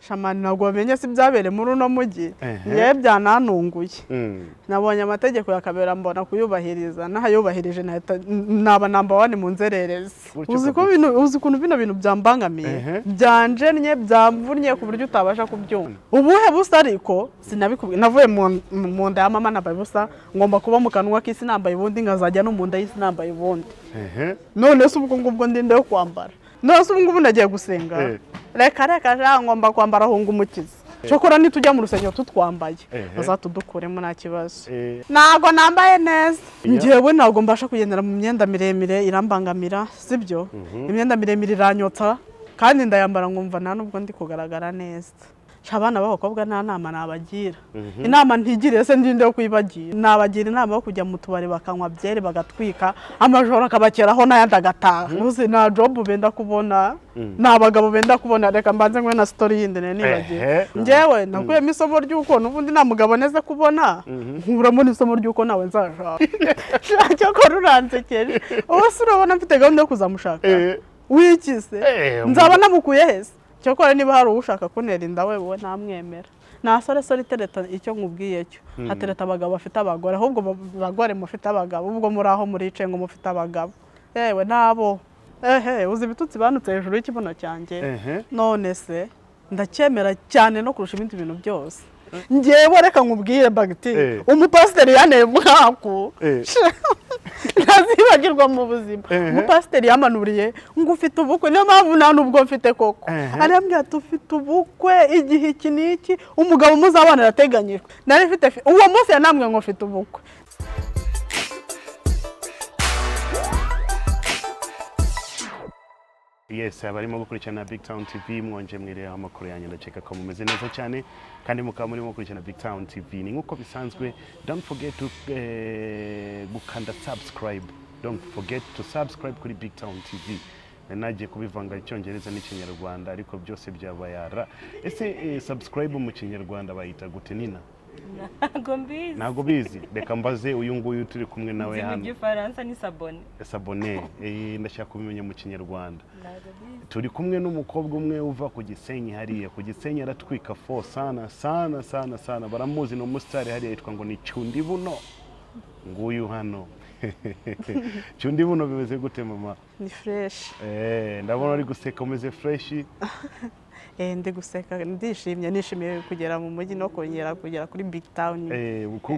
Shamani, ntabwo wamenye si ibyabereye muri uno mujyi. Ehe. Ngewe byanantunguye. Nabonye amategeko ya Kabera, mbona kuyubahiriza, ntayubahirije nahita naba number one mu nzererezi. Gutyo Uzi ko kabisa. uzi ukuntu bino bintu byambangamiye, byanjennye, byamvunnye ku buryo utabasha kubyumva. Ubuhe busa? Ariko sinabikubwiye, navuye mu nda ya mama nambaye ubusa, ngomba kuba mu kanwa k'isi nambaye ubundi, nkazajya no mu nda y'isi nambaye ubundi. None se ubwo ngubwo ndinde yo kwambara? None se ubu ngubu nagiye gusenga? Reka reka sha, ngomba kwambara hunga umukiza. Cyokora nitujya mu rusengero tutwambaye, bazatudukuremo, nta kibazo. Ntabwo nambaye neza. Njyewe ntabwo mbasha kugendera mu myenda miremire, irambangamira, sibyo? Imyenda miremire iranyotsa, kandi ndayambara nkumva nta nubwo ndi kugaragara neza. Sha, abana b'abakobwa nta nama nabagira. Inama ntigiriye se ndinde yo kuyibagira? Nabagira inama yo kujya mu tubari bakanywa byeri, bagatwika amajoro, akabakeraho n'ayandi agataha. Uzi nta job benda kubona, nta bagabo benda kubona. Reka mbanze nkwe na story yindi nari nibagiwe. Njyewe nakuyemo isomo ry'uko n'ubundi nta mugabo neze kubona, nkuramo n'isomo ry'uko nawe nzashaka. Cyakora uransekeje. Ubu se urabona mfite gahunda yo kuzamushaka? Wikise? Nzaba namukuye hese? Cyakora niba hari ushaka kuntera inda, we we ntamwemera. Nta sore itereta. Icyo nkubwiye cyo, hatereta abagabo bafite abagore. Ahubwo bagore mufite abagabo, ubwo muri aho muricaye ngo mufite abagabo, yewe nabo ehe, uzi ibitutsi banutse hejuru y'ikibuno cyanjye? None se ndacyemera cyane no kurusha ibindi bintu byose. Njyewe reka nkubwire bagiti, umupasiteri yanteye umwaku ntazibagirwa mu buzima. Umupasiteri yamanuriye ngo ufite ubukwe, niyo mpamvu nta n'ubwo mfite koko. Arambwira ati: "Ufite ubukwe igihe iki n'iki, umugabo muzabana arateganyijwe." Nari mfite uwo munsi yanambwiye ngo mfite ubukwe. Yes, abarimo gukurikirana Big Town TV, mwonje mwireho amakuru yanyu. Ndakeka ko mumeze neza cyane kandi mukaba murimo gukurikirana Big Town TV. Ni nk'uko bisanzwe, don't forget to gukanda subscribe, don't forget to subscribe kuri Big Town TV. Nari nagiye kubivanga Icyongereza n'Ikinyarwanda, ariko byose byabaye ara. Ese subscribe mu Kinyarwanda bayita gute, Nina? Ntabwo mbizi. Ntabwo bizi? Reka mbaze uyu nguyu turi kumwe nawe Nzi mu hano. Gifaransa ni s'abonner. S'abonner. Ndashaka kubimenya mu Kinyarwanda. Ntabwo mbizi. Turi kumwe n'umukobwa umwe uva ku Gisenyi. Hariya ku Gisenyi aratwika fo sana sana sana sana, baramuzi, ni umusitari hariya, yitwa ngo ni Cyundibuno. Nguyu hano Cyundibuno. Bimeze gute, mama? Ni fresh. Ndabona uri guseka, umeze fresh. Ndi guseka, ndishimye, nishimiye kugera mu mujyi no kongera kugera kuri Big Town.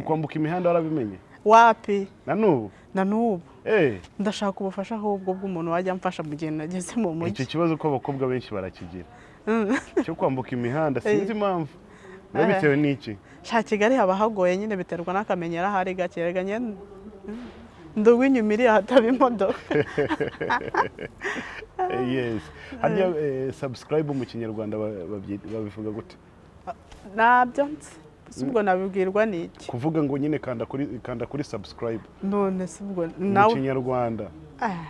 Kwambuka imihanda warabimenye? Wapi. Na n'ubu? Na n'ubu. Ndashaka ubufasha ahubwo bw'umuntu wajya amfasha mu gihe nageze mu Icyo mujyi. kibazo ko abakobwa benshi barakigira cyo kwambuka imihanda, sinzi impamvu biba bitewe n'iki. Sha, Kigali haba hagoye nyine, biterwa n'akamenyero ahari gake. Rega njye ndi inyuma iriya hataba imodoka. Yes, harya subscribe mu Kinyarwanda babivuga gute? Nabyo nzi si ubwo nabibwirwa n'iki? Kuvuga ngo nyine kanda kuri subscribe. None si ubwo Mu nawe Kinyarwanda. Ah,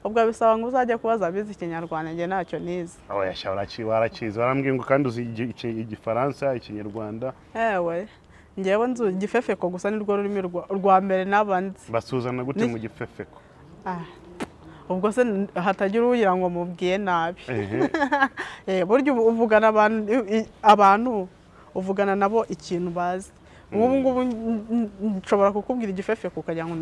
ubwo bisaba ngo uzajye kubaza abize Ikinyarwanda, njye ntacyo nize. Oya sha, warakizi, warambwiye ngo kandi uzi Igifaransa, Ikinyarwanda. Ewe, njyewe nzi igifefeko gusa, nirwo rurimi rwa mbere naba nzi. Basuzana gute mu gifefeko? Ah, ubwo se hatagira ugira ngo mubwiye nabi. Burya uvugana abantu, abantu uvugana nabo ikintu bazi. Nk'ubu ngubu nshobora kukubwira igifefeko ukagira ngo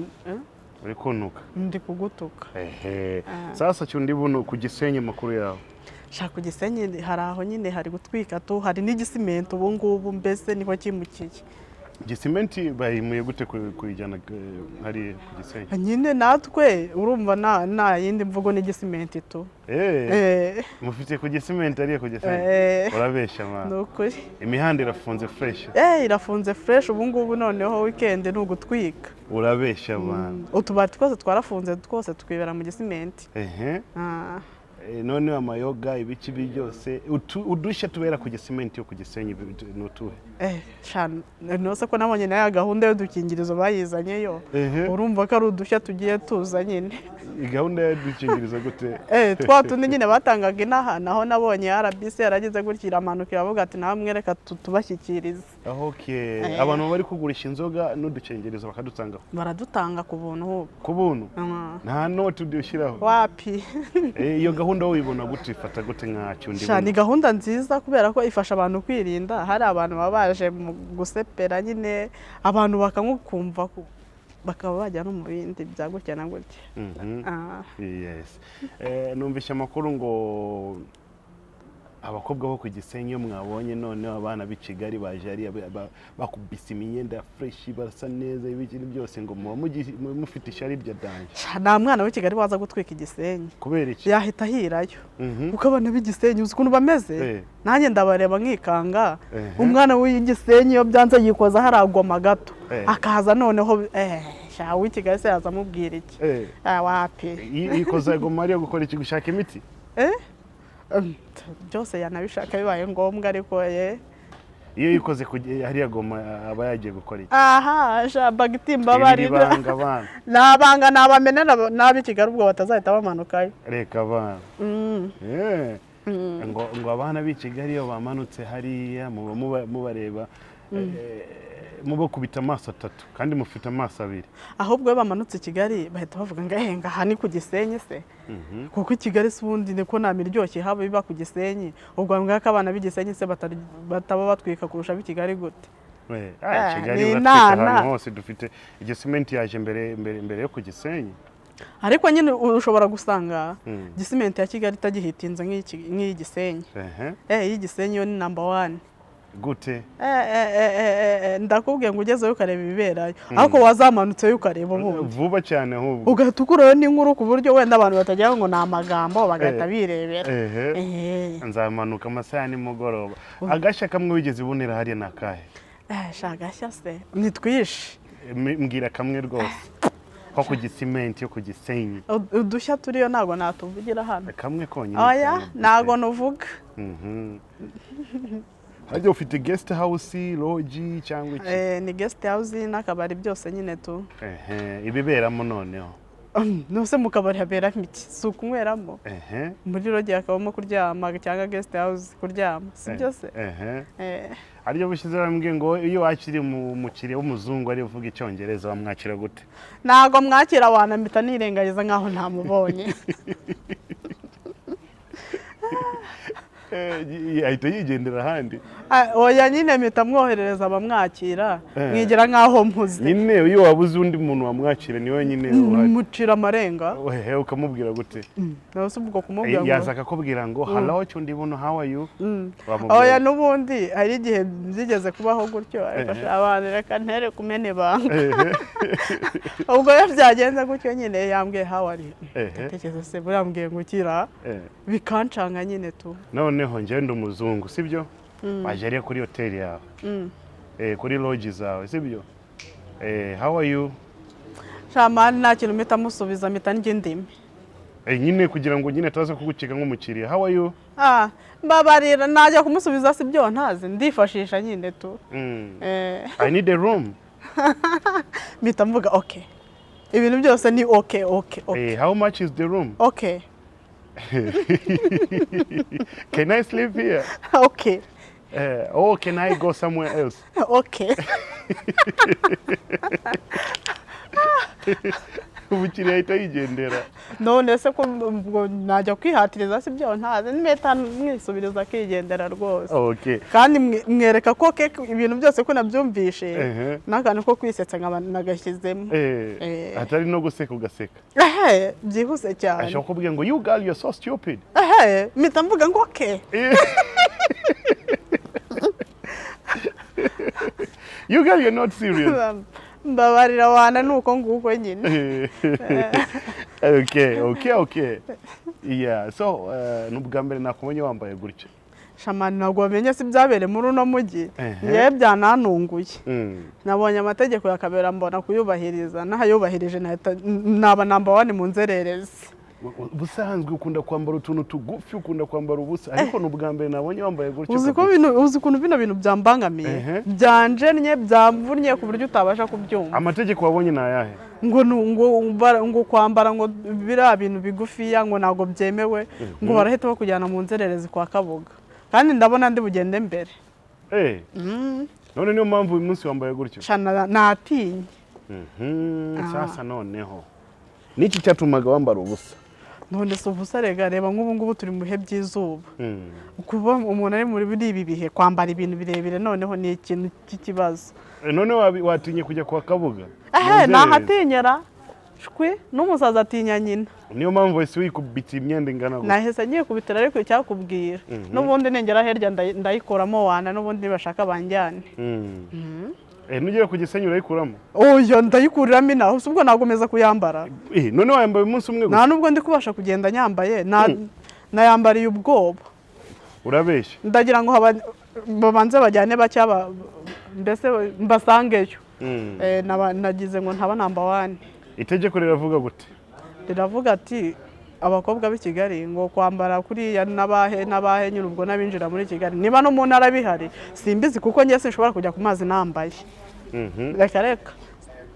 Uri kuntuka. Ndi kugutuka. Ehe, sasa Cyundi buno, ku Gisenyi amakuru yawe? Shaka, ku Gisenyi hari aho nyine hari gutwika tu, hari n'igisimenti ubu ngubu, mbese niho kimukiye. Gisimenti bayimuye gute kuyijyana hariya ku Gisenyi? Nyine natwe urumva nta yindi mvugo n'igisimenti tu. Mufite ku gisimenti hariya ku Gisenyi? Eh. Urabeshya Ni man. ukuri. Imihanda irafunze fresh? Irafunze fresh ubu ngubu, noneho weekend ni ugutwika. Urabeshya man. Utubari twose twarafunze, twose twibera mu gisimenti. Ah. None amayoga, ibiki byose, udushya tubera ku gisimenti yo ku Gisenyi ni utuhe? Sha, nose ko nabonye nayo gahunda y'udukingirizo bayizanyeyo. Urumva ko ari udushya tugiye tuza nyine. Gahunda y'udukingirizo gute? Twa tundi nyine batangaga inaha, naho nabonye RBC yaragize gutya iramanuka iravuga ati: "Namwe reka tubashyikirize." Okay. Abantu bari kugurisha inzoga n'udukingirizo bakadutanga? Baradutanga ku buntu ahubwo. Ku buntu? Mm. Nta noti udushyiraho? Wapi. Iyo gahunda. gahunda wowe uyibona gute, ifata gute nkacyo undi? Sha, ni gahunda nziza kubera ko ifasha abantu kwirinda. Hari abantu baba baje mu gusepera nyine, abantu bakanywa bakaba bajya no mu bindi bya gutya na gutya. Ah. Yes. Numvise amakuru ngo abakobwa bo ku Gisenyi, iyo mwabonye noneho abana b'i Kigali baje hariya bakubise imyenda ya fresh, barasa neza, ibiki byose, ngo muba mufite ishyari rya danger. Sha, nta mwana w'i Kigali waza gutwika Igisenyi. Kubera iki? Yahita ahirayo, kuko abana b'Igisenyi uzi ukuntu bameze? Nanjye ndabareba nkikanga. Umwana w'Igisenyi iyo byanze yikoza haragoma gato, akaza noneho sha, uw'i Kigali se yaza amubwira iki? Ah, wapi. Yikoza goma ariyo gukora iki? Gushaka imiti? Eh? Byose yanabishaka bibaye ngombwa, ariko ye. Iyo yikoze hariya goma aba yagiye gukora iki? Aha sha, bagiti, Iri mbabarira. banga abana. Nabanga nabamenera n'ab'i Kigali, ubwo batazahita bamanukayo. Reka abana. Ngo abana b'i Kigali iyo bamanutse hariya muba mubareba, mubakubita amaso atatu kandi mufite amaso abiri. Ahubwo iyo bamanutse i Kigali bahita bavuga ngo ehe, aha ni ku Gisenyi se? Kuko i Kigali se ubundi niko nta miryoshye haba iba ku Gisenyi. Ubwo bambwira ko abana b'Igisenyi se bataba batwika kurusha ab'i Kigali gute? Kigali Ni uratwika inana. ahantu hose. Dufite Igisimenti yaje mbere yo ku Gisenyi. Ariko nyine ushobora gusanga Gisimenti ya Kigali itagihitinze nk'iy'Igisenyi. Iy'Igisenyi yo ni number one. Gute? Ndakubwiye ngo ugezeyo ukareba ibiberayo, ariko wazamanutseyo ukareba ubundi. Vuba cyane ahubwo. Ugahita ukurayo n'inkuru ku buryo wenda abantu batagira ngo ni amagambo, bagahita birebera. Nzamanuka amasaha ya nimugoroba. Agashya kamwe wigeze ubonera hariya ni akahe? Sha, agashya se ni twishi. Mbwira kamwe rwose ko ku Gisimenti yo ku Gisenyi. Udushya turiyo ntabwo natuvugira hano. Kamwe konyine Oya. cyane. Ntabwo nuvuga. Harya ufite guest house, lodge cyangwa iki? Ni guest house n'akabari byose nyine tu. Ibiberamo noneho? Nose mu kabari haberamo iki? Si ukunyweramo? Muri lodge hakabamo kuryama, cyangwa guest house kuryama, si byose? Harya bushize bambwiye ngo iyo wakiriye umukiriya w'umuzungu ari uvuga icyongereza, wamwakira gute? Ntabwo mwakira, wanamita nirengagiza nkaho ntamubonye. Ahita yigendera ahandi. Ah, oya nyine mpita mwoherereza abamwakira, mwigira nkaho mpuze. Nyine iyo wabuze undi muntu wamwakira, ni wenyine uhari. Mucira amarenga. Ehe, ukamubwira gute? Nawe se ubwo kumubwira ngo Yaza akakubwira ngo "Hello, Cyundibuno, how are you?" Wamubwira? Oya, n'ubundi hari igihe byigeze kubaho gutyo, ariko sha, abantu reka ntere kumena ibanga. Ubwo iyo byagenze gutyo nyine yambwiye "How are you?" Ndatekereza se burambwiye ngo ukira, bikancanga nyine tu. Noneho njyewe ndi umuzungu, sibyo? Waje ariyo kuri hoteli yawe, kuri lodge zawe, sibyo? How are you? Sha man, nta kintu mpita musubiza, mpita ndya indimi. Nyine kugira ngo nyine ataza kugucika nk'umukiriya, "How are you?" Ah, mbabarira, najya kumusubiza si byo ntazi, ndifashisha nyine tu. "I need a room." Mpita mvuga okay, ibintu byose ni okay. How much is the room? Okay. Can I sleep here? Okay. Or can I go somewhere else? Okay. Umukiriya ahita yigendera. None se ko ubwo najya kwihatiriza si byo ntazi, mpita mwisubiriza akigendera rwose. Kandi mwereka ko ibintu byose ko nabyumvishe, n'akantu ko kwisetsa nkaba nagashyizemo. Atari no guseka ugaseka. Ehe, byihuse cyane. Ashobora kukubwira ngo "You girl, you're so stupid." Ehe, mpita mvuga ngo okay. "You girl, you're not serious." Mbabarira wana, ni uko nguko nyine. Okay, yeah. So ni ubwa mbere nakubonye wambaye gutya. Sha man, ntabwo wamenye si byabereye muri uno mujyi. Ngewe byananunguye. Nabonye amategeko ya kabera, mbona kuyubahiriza, n'ahayubahirije nahita naba number one mu nzererezi. Ubusanzwe ukunda kwambara utuntu tugufi, ukunda kwambara ubusa, ariko ni ubwa mbere nabonye wambaye gutya Uzi ko kabisa. bino, uzi ukuntu bino bintu byambangamiye, byanjennye, byamvunnye ku buryo utabasha kubyumva. Amategeko wabonye ni ayahe? Ngo ngo kwambara ngo biriya bintu bigufiya ngo ntabwo byemewe, ngo barahita bakujyana mu nzererezi kwa Kabuga, kandi ndabona ndi bugende mbere. None niyo mpamvu uyu munsi wambaye gutyo? Sha, natinye. Sasa noneho niki cyatumaga wambara ubusa? None se ubusa, rega reba nk'ubu ngubu turi mu bihe by'izuba. Kuba umuntu ari muri ibi bihe kwambara ibintu birebire noneho ni ikintu cy'ikibazo. None watinye kujya kwa Kabuga? Ehe. Mu nzererezi. Nahatinyera shwi, n'umusazi atinya nyina. Niyo mpamvu wese wikubita imyenda ingana gutya. Nahise nyikubitira, ariko icyakubwira n'ubundi ningera hirya ndayikuramo wana, n'ubundi nibashaka banjyane. Nugera ku Gisenyi urayikuramo? Oya, ndayikuriramo inaha, si ubwo nagomeza kuyambara. None wayambaye umunsi umwe Nta gusa? nubwo ndi kubasha kugenda nyambaye, nayambariye ubwoba. Urabeshya. Ndagira ngo babanze bajyane bake, mbese mbasangeyo. Nagize ngo ntaba number one. Itegeko riravuga gute? Riravuga ati abakobwa b'i Kigali ngo kwambara kuriya n'abahe n'abahe nyine, ubwo n'abinjira muri Kigali, niba no mu ntara bihari simbizi, kuko njye sinshobora kujya ku mazi nambaye. Reka reka.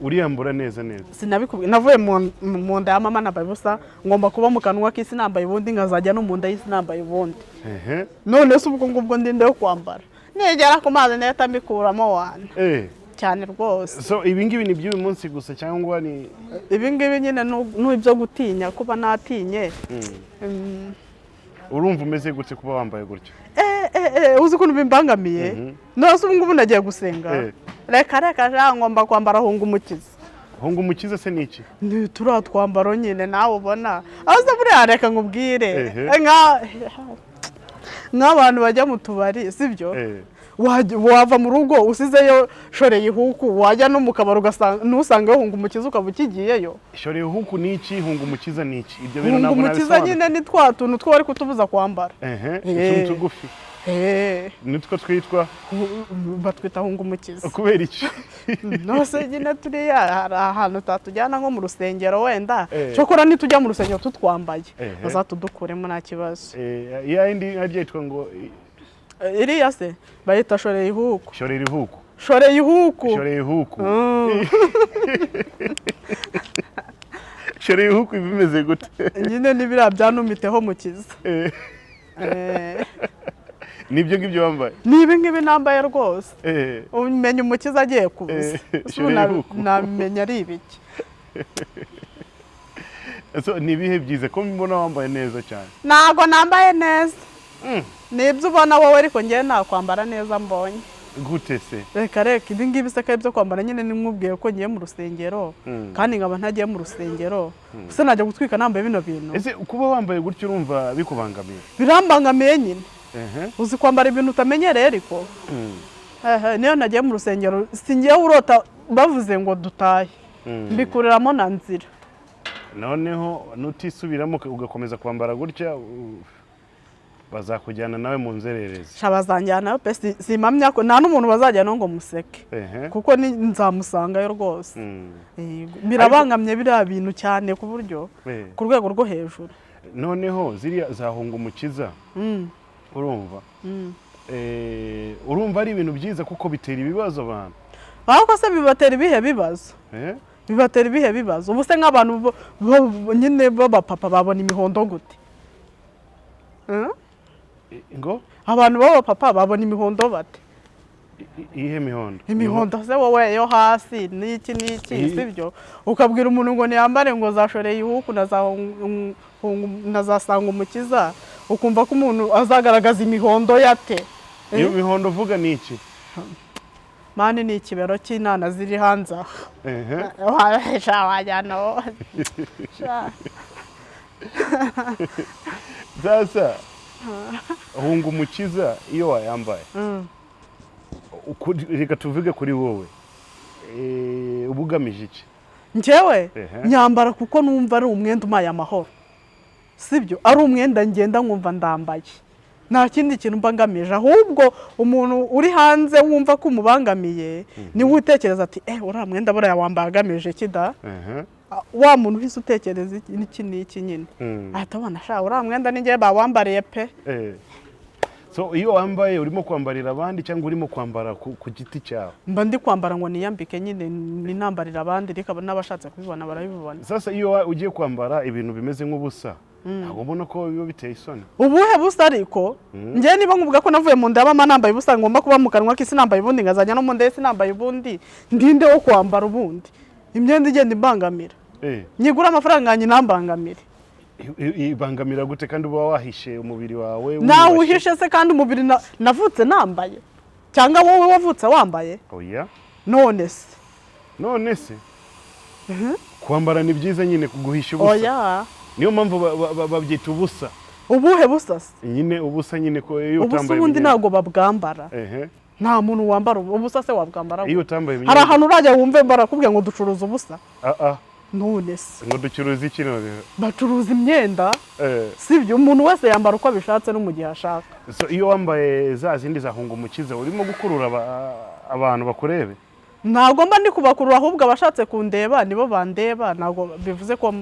Uriyambura neza neza? Sinabikubwiye, navuye mu nda ya mama nambaye ubusa, ngomba kuba mu kanwa k'isi nambaye ubundi, nkazajya no mu nda y'isi nambaye ubundi. None se ubwo ngubwo ndinde yo kwambara? Nigera ku mazi ndahita mbikuramo wana. Cyane rwose. So ibi ngibi ni iby'uyu munsi gusa cyangwa ni Ibi ngibi nyine ni ibyo gutinya, kuba natinye. Urumva umeze gute kuba wambaye gutya? Uzi ukuntu bimbangamiye? None se ubu ngubu nagiye gusenga? Reka reka sha, ngomba kwambara hunga umukiza. Hunga umukiza se ni iki? Ni turiya twambaro nyine nawe ubona aho se buriya, reka nkubwire. Nk'abantu bajya mu tubari, sibyo? Wava mu rugo usizeyo shoreye ihuku, wajya no mu kabari ugasanga ntusange hunga umukiza, ukaba ukigiyeyo. Shoreye ihuku ni iki? Hunga umukiza ni iki? Ibyo bintu Hunga ntabwo umukiza nabisobanura. nyine ni twa tuntu two bari kutubuza kwambara. Utuntu tugufi? Nitwo twitwa? Batwita hunga umukiza. Kubera iki? Nose nyine turiya hari ahantu utatujyana nko mu rusengero wenda. Cyokora nitujya mu rusengero tutwambaye bazatudukuremo, nta kibazo. Ya yindi harya yitwa ngo Iriya se bayita shoreye ihuku. Shorera ihuku. Shoreye ihuku. Shoreye ihuku. Shoreye ihuku iba imeze gute? Nyine ni biriya byanumiteho mukiza. Nibyo ngibyo wambaye? Ni ibi ngibi nambaye rwose. Umenya umukiza agiye kuza. Ese ubu Shoreye ihuku. namenya ari ibiki? So ni ibihe byiza ko mbona wambaye neza cyane? Ntabwo nambaye neza. Ni ibyo ubona wowe, ariko ngewe nakwambara neza mbonye. Gute se? Reka reka, ibi ngibi se ko ari ibyo kwambara nyine? Nimubwiye ko ngiye mu rusengero kandi nkaba ntagiye mu rusengero, ese najya gutwika nambaye bino bintu? Ese kuba wambaye gutyo urumva bikubangamiye? Birambangamiye nyine. Uzi kwambara ibintu utamenyereye ariko? Ehe, niyo nagiye mu rusengero singiye urota bavuze ngo dutahe, mbikuriramo na nzira. Noneho nutisubiramo ugakomeza kwambara gutya, bazakujyana nawe mu nzererezi. Sha, bazanjyanayo pe, simpamya ko nta n'umuntu bazajyana ngo museke, kuko nzamusangayo rwose. Yego, birabangamye biriya bintu cyane ku buryo ku rwego rwo hejuru. Noneho ziriya zahunga umukiza, urumva urumva ari ibintu byiza kuko bitera ibibazo abantu? Ahubwo se bibatera ibihe bibazo? Bibatera ibihe bibazo? Ubu se nk'abantu nyine b'abapapa babona imihondo gute? Ngo? Abantu b'abapapa babona imihondo bate? Iyihe mihondo? Imihondo se wowe yo hasi n'iki n'iki. Sibyo, ukabwira umuntu ngo niyambare ngo zashoreye ihuku na zasanga umukiza, ukumva ko umuntu azagaragaza imihondo yate? Iyo mihondo uvuga ni iki? Man, ni ikibero cy'inana ziri hanze aha. Sha, wajyana wowe. Sha. Sasa hunga umukiza iyo wayambaye, reka tuvuge kuri wowe, uba ugamije iki? Njyewe nyambara kuko numva ari umwenda umpaye amahoro, sibyo? Ari umwenda ngenda nkumva ndambaye, nta kindi kintu mba ngamije. Ahubwo umuntu uri hanze wumva ko umubangamiye niwe utekereza ati: "Eh, uriya mwenda buriya wambaye agamije iki da?" Wa muntu uhise utekereza iki n'iki n'iki nyine ahita abona: "Sha, uriya mwenda ni njyewe bawambariye pe." So iyo wambaye urimo kwambarira abandi cyangwa urimo kwambara ku giti cyawe? Mba ndi kwambara ngo niyambike nyine, ninambarira abandi, ariko n'abashatse kubibona barabibona. Sasa iyo ugiye kwambara ibintu bimeze nk'ubusa, ntabwo ubona ko biba biteye isoni? Ubuhe busa ariko? Njyewe niba nkuvuga ko navuye mu nda ya mama nambaye ubusa, ngomba kuba mu kanwa k'isi nambaye ubundi, nkazajya no mu nda y'isi nambaye ubundi, ndinde wo kwambara ubundi imyenda igenda imbangamira? Nyigura amafaranga yanjye ntambangamire. Ibangamira gute kandi uba wahishe umubiri wawe, Nawe wiyubashye? uhishe se kandi umubiri navutse nambaye, cyangwa wowe wavutse wambaye? Oya. None se? None se kwambara ni byiza nyine kuguhisha ubusa? Oya. Niyo mpamvu babyita ubusa. Ubuhe busa se? Nyine ubusa nyine, ko iyo Ubusa utambaye ubundi imyenda. Ntabwo babwambara. Nta muntu wambara ubusa se, wabwambara Iyo gute? utambaye Hari imyenda. ahantu urajya wumve barakubwira ngo ducuruza ubusa? Ah, ah. None se? Ngo ducuruza iki noneho? Bacuruza imyenda. Sibyo, umuntu wese yambara uko abishatse no mu gihe ashaka. So iyo wambaye za zindi za hunga umukiza, urimo gukurura abantu bakurebe? Ntabwo mba ndi kubakurura, ahubwo abashatse kundeba nibo bandeba. Ntabwo bivuze ko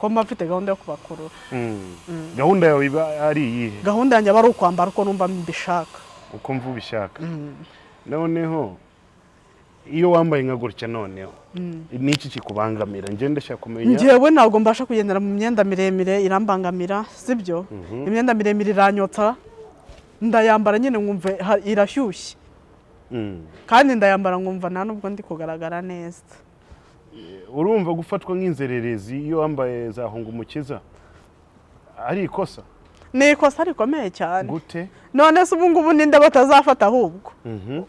mba mfite gahunda yo kubakurura. Gahunda yawe iba ari iyihe? Gahunda yanjye aba ari ukwambara uko numva mbishaka. Uko mva ubishaka. Noneho iyo wambaye nka gutya, noneho niki kikubangamira? Njye ndashaka kumenya. Njyewe ntabwo mbasha kugendera mu myenda miremire, irambangamira, sibyo? Imyenda miremire iranyotsa. Ndayambara nyine nkumva irashyushye. Kandi ndayambara nkumva nta nubwo ndi kugaragara neza. Urumva gufatwa nk'inzererezi iyo wambaye za hunga umukiza ari ikosa? Ni ikosa rikomeye cyane. Gute? None se ubu ngubu ninde batazafata ahubwo?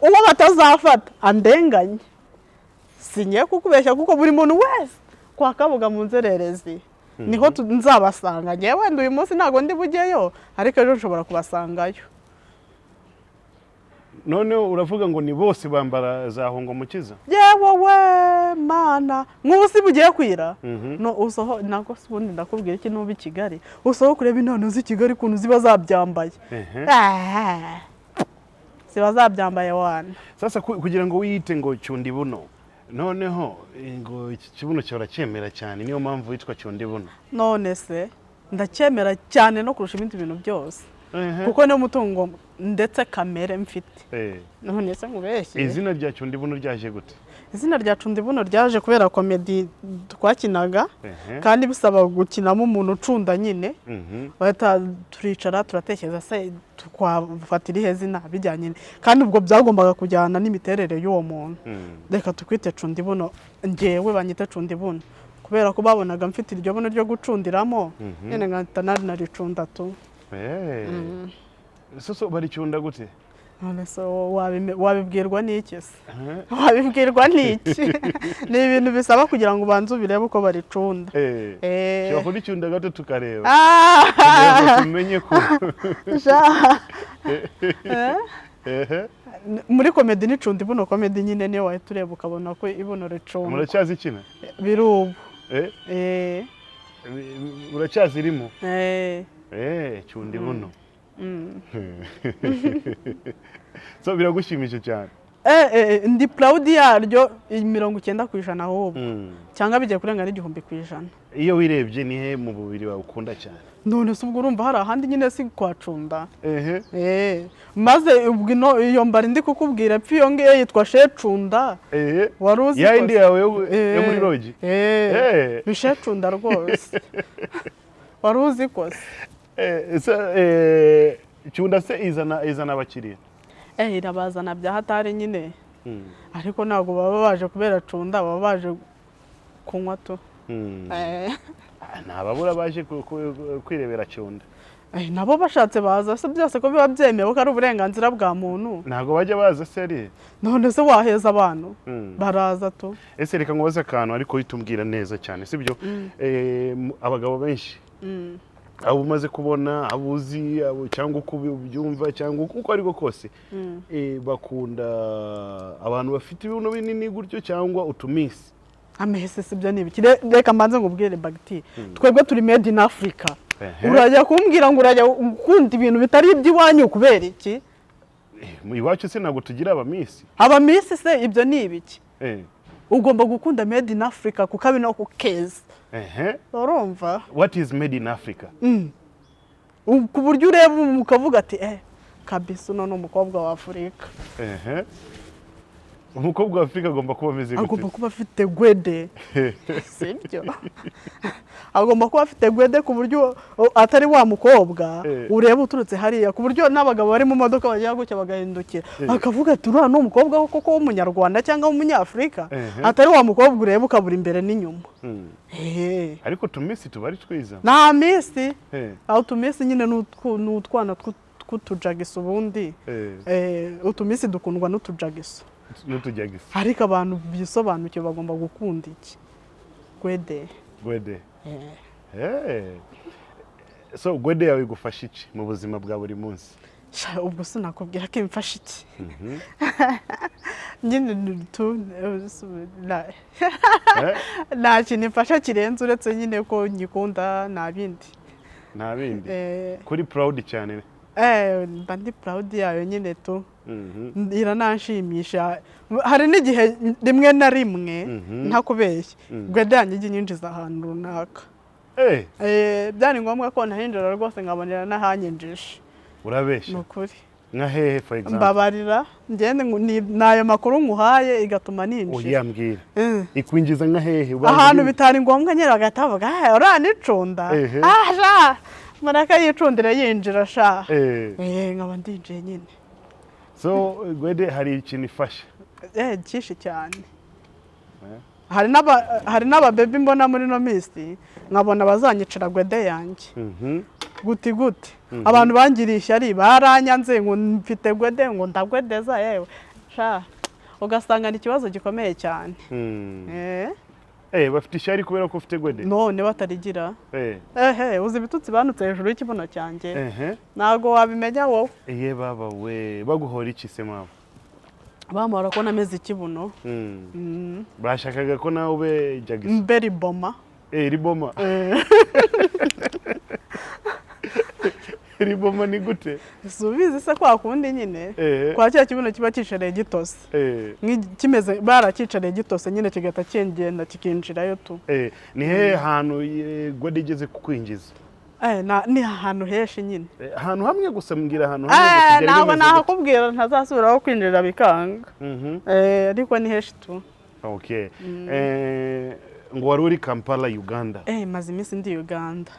Uwo batazafata andenganye, singiye kukubeshya, kuko buri muntu wese kwa Kabuga mu nzererezi niho nzabasanga. Ngewe wenda uyu munsi ntabwo ndi bujyeyo, ariko ejo nshobora kubasangayo. Noneho uravuga ngo ni bose bambara za hunga umukiza? Yewe we mana, nk'ubu si bugiye kwira? No usoho, ntabwo se ubundi ndakubwira iki, nuba i Kigali usohoka urebe inano z'i Kigali ukuntu ziba zabyambaye. Ah, ziba zabyambaye wana. Sasa kugira ngo wiyite ngo cyundi buno, noneho ngo iki kibuno cyawe uracyemera cyane, niyo mpamvu witwa cyundi buno? None se ndacyemera cyane no kurusha ibindi bintu byose, kuko niyo mutungo ndetse kamere mfite. None se nkubeshye? Izina rya cyundi buno ryaje gute? Izina rya Cundi Buno ryaje kubera comedy twakinaga, kandi bisaba gukinamo umuntu ucunda nyine. Bahita turicara turatekereza, se twafata irihe zina bijyanye, kandi ubwo byagombaga kujyana n'imiterere y'uwo muntu? Reka tukwite Cundi Buno. Ngewe banyite Cundi Buno kubera ko babonaga mfite iryo buno ryo gucundiramo nyine, nkahita naricunda tu. So baricyunda gute? None se wabibwirwa n'iki se? Wabibwirwa n'iki? Ni ibintu bisaba kugira ngo ubanze ubirebe uko baricunda. Ushobora kuricyunda gato tukareba, Ah! kugira ngo tumenye ko Ja. Muri comedy ni Cunda Ibuno comedy nyine, niyo wahita ureba ukabona ko ibuno ricunda. Muracyazikina? Biri ubu. Uracyazirimo? Eh. Cyunda ibuno. So biragushimishije cyane? Ndi proud yaryo 90% ahubwo, cyangwa bigiye kurenga n'1000%. Iyo wirebye, ni he mu mubiri wawe ukunda cyane? None se ubwo urumva hari ahandi nyine si kwacunda? Maze ubwo iyo mbari ndi kukubwira epfo iyo ngiyo yitwa Shecunda. Wari uzi Ya ko yindi yawe yo muri lodge? Eh. Eh. Ni Shecunda rwose, wari uzi ko se? Se, cyunda se izana abakiriya? Irabazana bya hatari nyine, ariko ntabwo baba baje kubera cunda, baba baje kunywa tu. Ah, ntababura baje kwirebera cyunda. Nabo bashatse baza se, byose ko biba byemewe, ko ari uburenganzira bwa muntu. Ntabwo bajya baza se ari? None se waheza abantu? Baraza tu. Ese reka nkubaze akantu, ariko uhita umbwira neza cyane, sibyo? Abagabo benshi abo umaze kubona, abo uzi, abo cyangwa uko ubyumva cyangwa uko ariko kose, bakunda abantu bafite ibibuno binini gutyo cyangwa utumisi? Amese si byo ni ibiki? Reka mbanze ngubwire bagiti, twebwe turi made in Africa. Urajya kumbwira ngo urajya gukunda ibintu bitari iby'iwanyu kubera iki? Iwacu se ntabwo tugira abamisi? Abamisi se ibyo ni ibiki? Ugomba gukunda made in Africa kuko abi no kukeza. Urumva? What is made in Africa? Ku buryo ureba ukavuga ati kabisa uno ni umukobwa wa Afurika. Umukobwa wa Afurika agomba kuba ameze gute? Agomba kuba afite gwede, sibyo? Agomba kuba afite gwede ku buryo atari wa mukobwa ureba uturutse hariya, ku buryo n'abagabo bari mu modoka bagira gutya bagahindukira, bakavuga ati: "Uriya ni umukobwa koko w'Umunyarwanda cyangwa w'Umunyafurika." Atari wa mukobwa ureba ukabura imbere n'inyuma. Ariko utumiss tuba ari twiza. Nta miss. Aho utumiss nyine ni utwana tw'utujagiso ubundi. Utumiss dukundwa n'utujagiso. N'utujagisi. Ariko abantu bisobanukiwe bagomba gukunda iki? Gwede. Gwede. So gwede yawe igufasha iki mu buzima bwa buri munsi? Sha, ubwo sinakubwira ko imfasha iki nyine nta kintu imfasha kirenze uretse nyine ko nyikunda, nta bindi. Nta bindi. Kuri proud cyane. Mba ndi proud yayo nyine tu. Irananshimisha. Hari n'igihe rimwe na rimwe, ntakubeshye, gwede yanjye ijya inyinjiza ahantu runaka. Byari ngombwa ko ntahinjira rwose, nkabonera n'ahanyinjije. Ni Urabeshya. ukuri. Nka hehe, for example? Mbabarira ngende ni ayo makuru nkuhaye igatuma ninjira. Oya, mbwira. Ikwinjiza nka hehe? Ubanza Ahantu bitari ngombwa nyine, bagahita bavuga: "Ah, uriya nicunda." "Ah sha, mureke yicundire yinjira sha." Nkaba ndinjiye nyine. So gwede hari ikintu ifasha? Byinshi cyane. Hari n'ababebi mbona muri ino minsi, nkabona bazanyicira gwede yanjye. Guti gute? Abantu bangiriye ishyari, baranyanze ngo mfite gwede, ngo ndagwedeza, yewe sha, ugasanga ni ikibazo gikomeye cyane. Bafite ishyari kubera ko ufite gwede? None batarigira? Ehe, uzi ibitutsi banutse hejuru y'ikibuno cyanjye? Ntabwo wabimenya wowe. Iye baba we, baguhora iki se mama? Bamara ko nameze ikibuno. Bashakaga ko nawe ube jagisi. Mbe riboma. Riboma. Riboma ni gute? Si ubizi se? Kwa kundi nyine kwa cya kibuno kiba cyicareye gitose. Kimeze baracyicariye gitose nyine, kigahita kigenda kikinjirayo tu. Ni hehe hantu gwede igeze kukwinjiza? Ni ahantu henshi nyine. Ahantu hamwe gusa, mbwira ahantu hamwe gusa byari Ntabwo bimeze gute? nahakubwira, ntazasubiraho kwinjira bikanga. Ariko ni henshi tu. Okay. Ngo wari uri Kampala, Uganda? Maze iminsi ndi Uganda.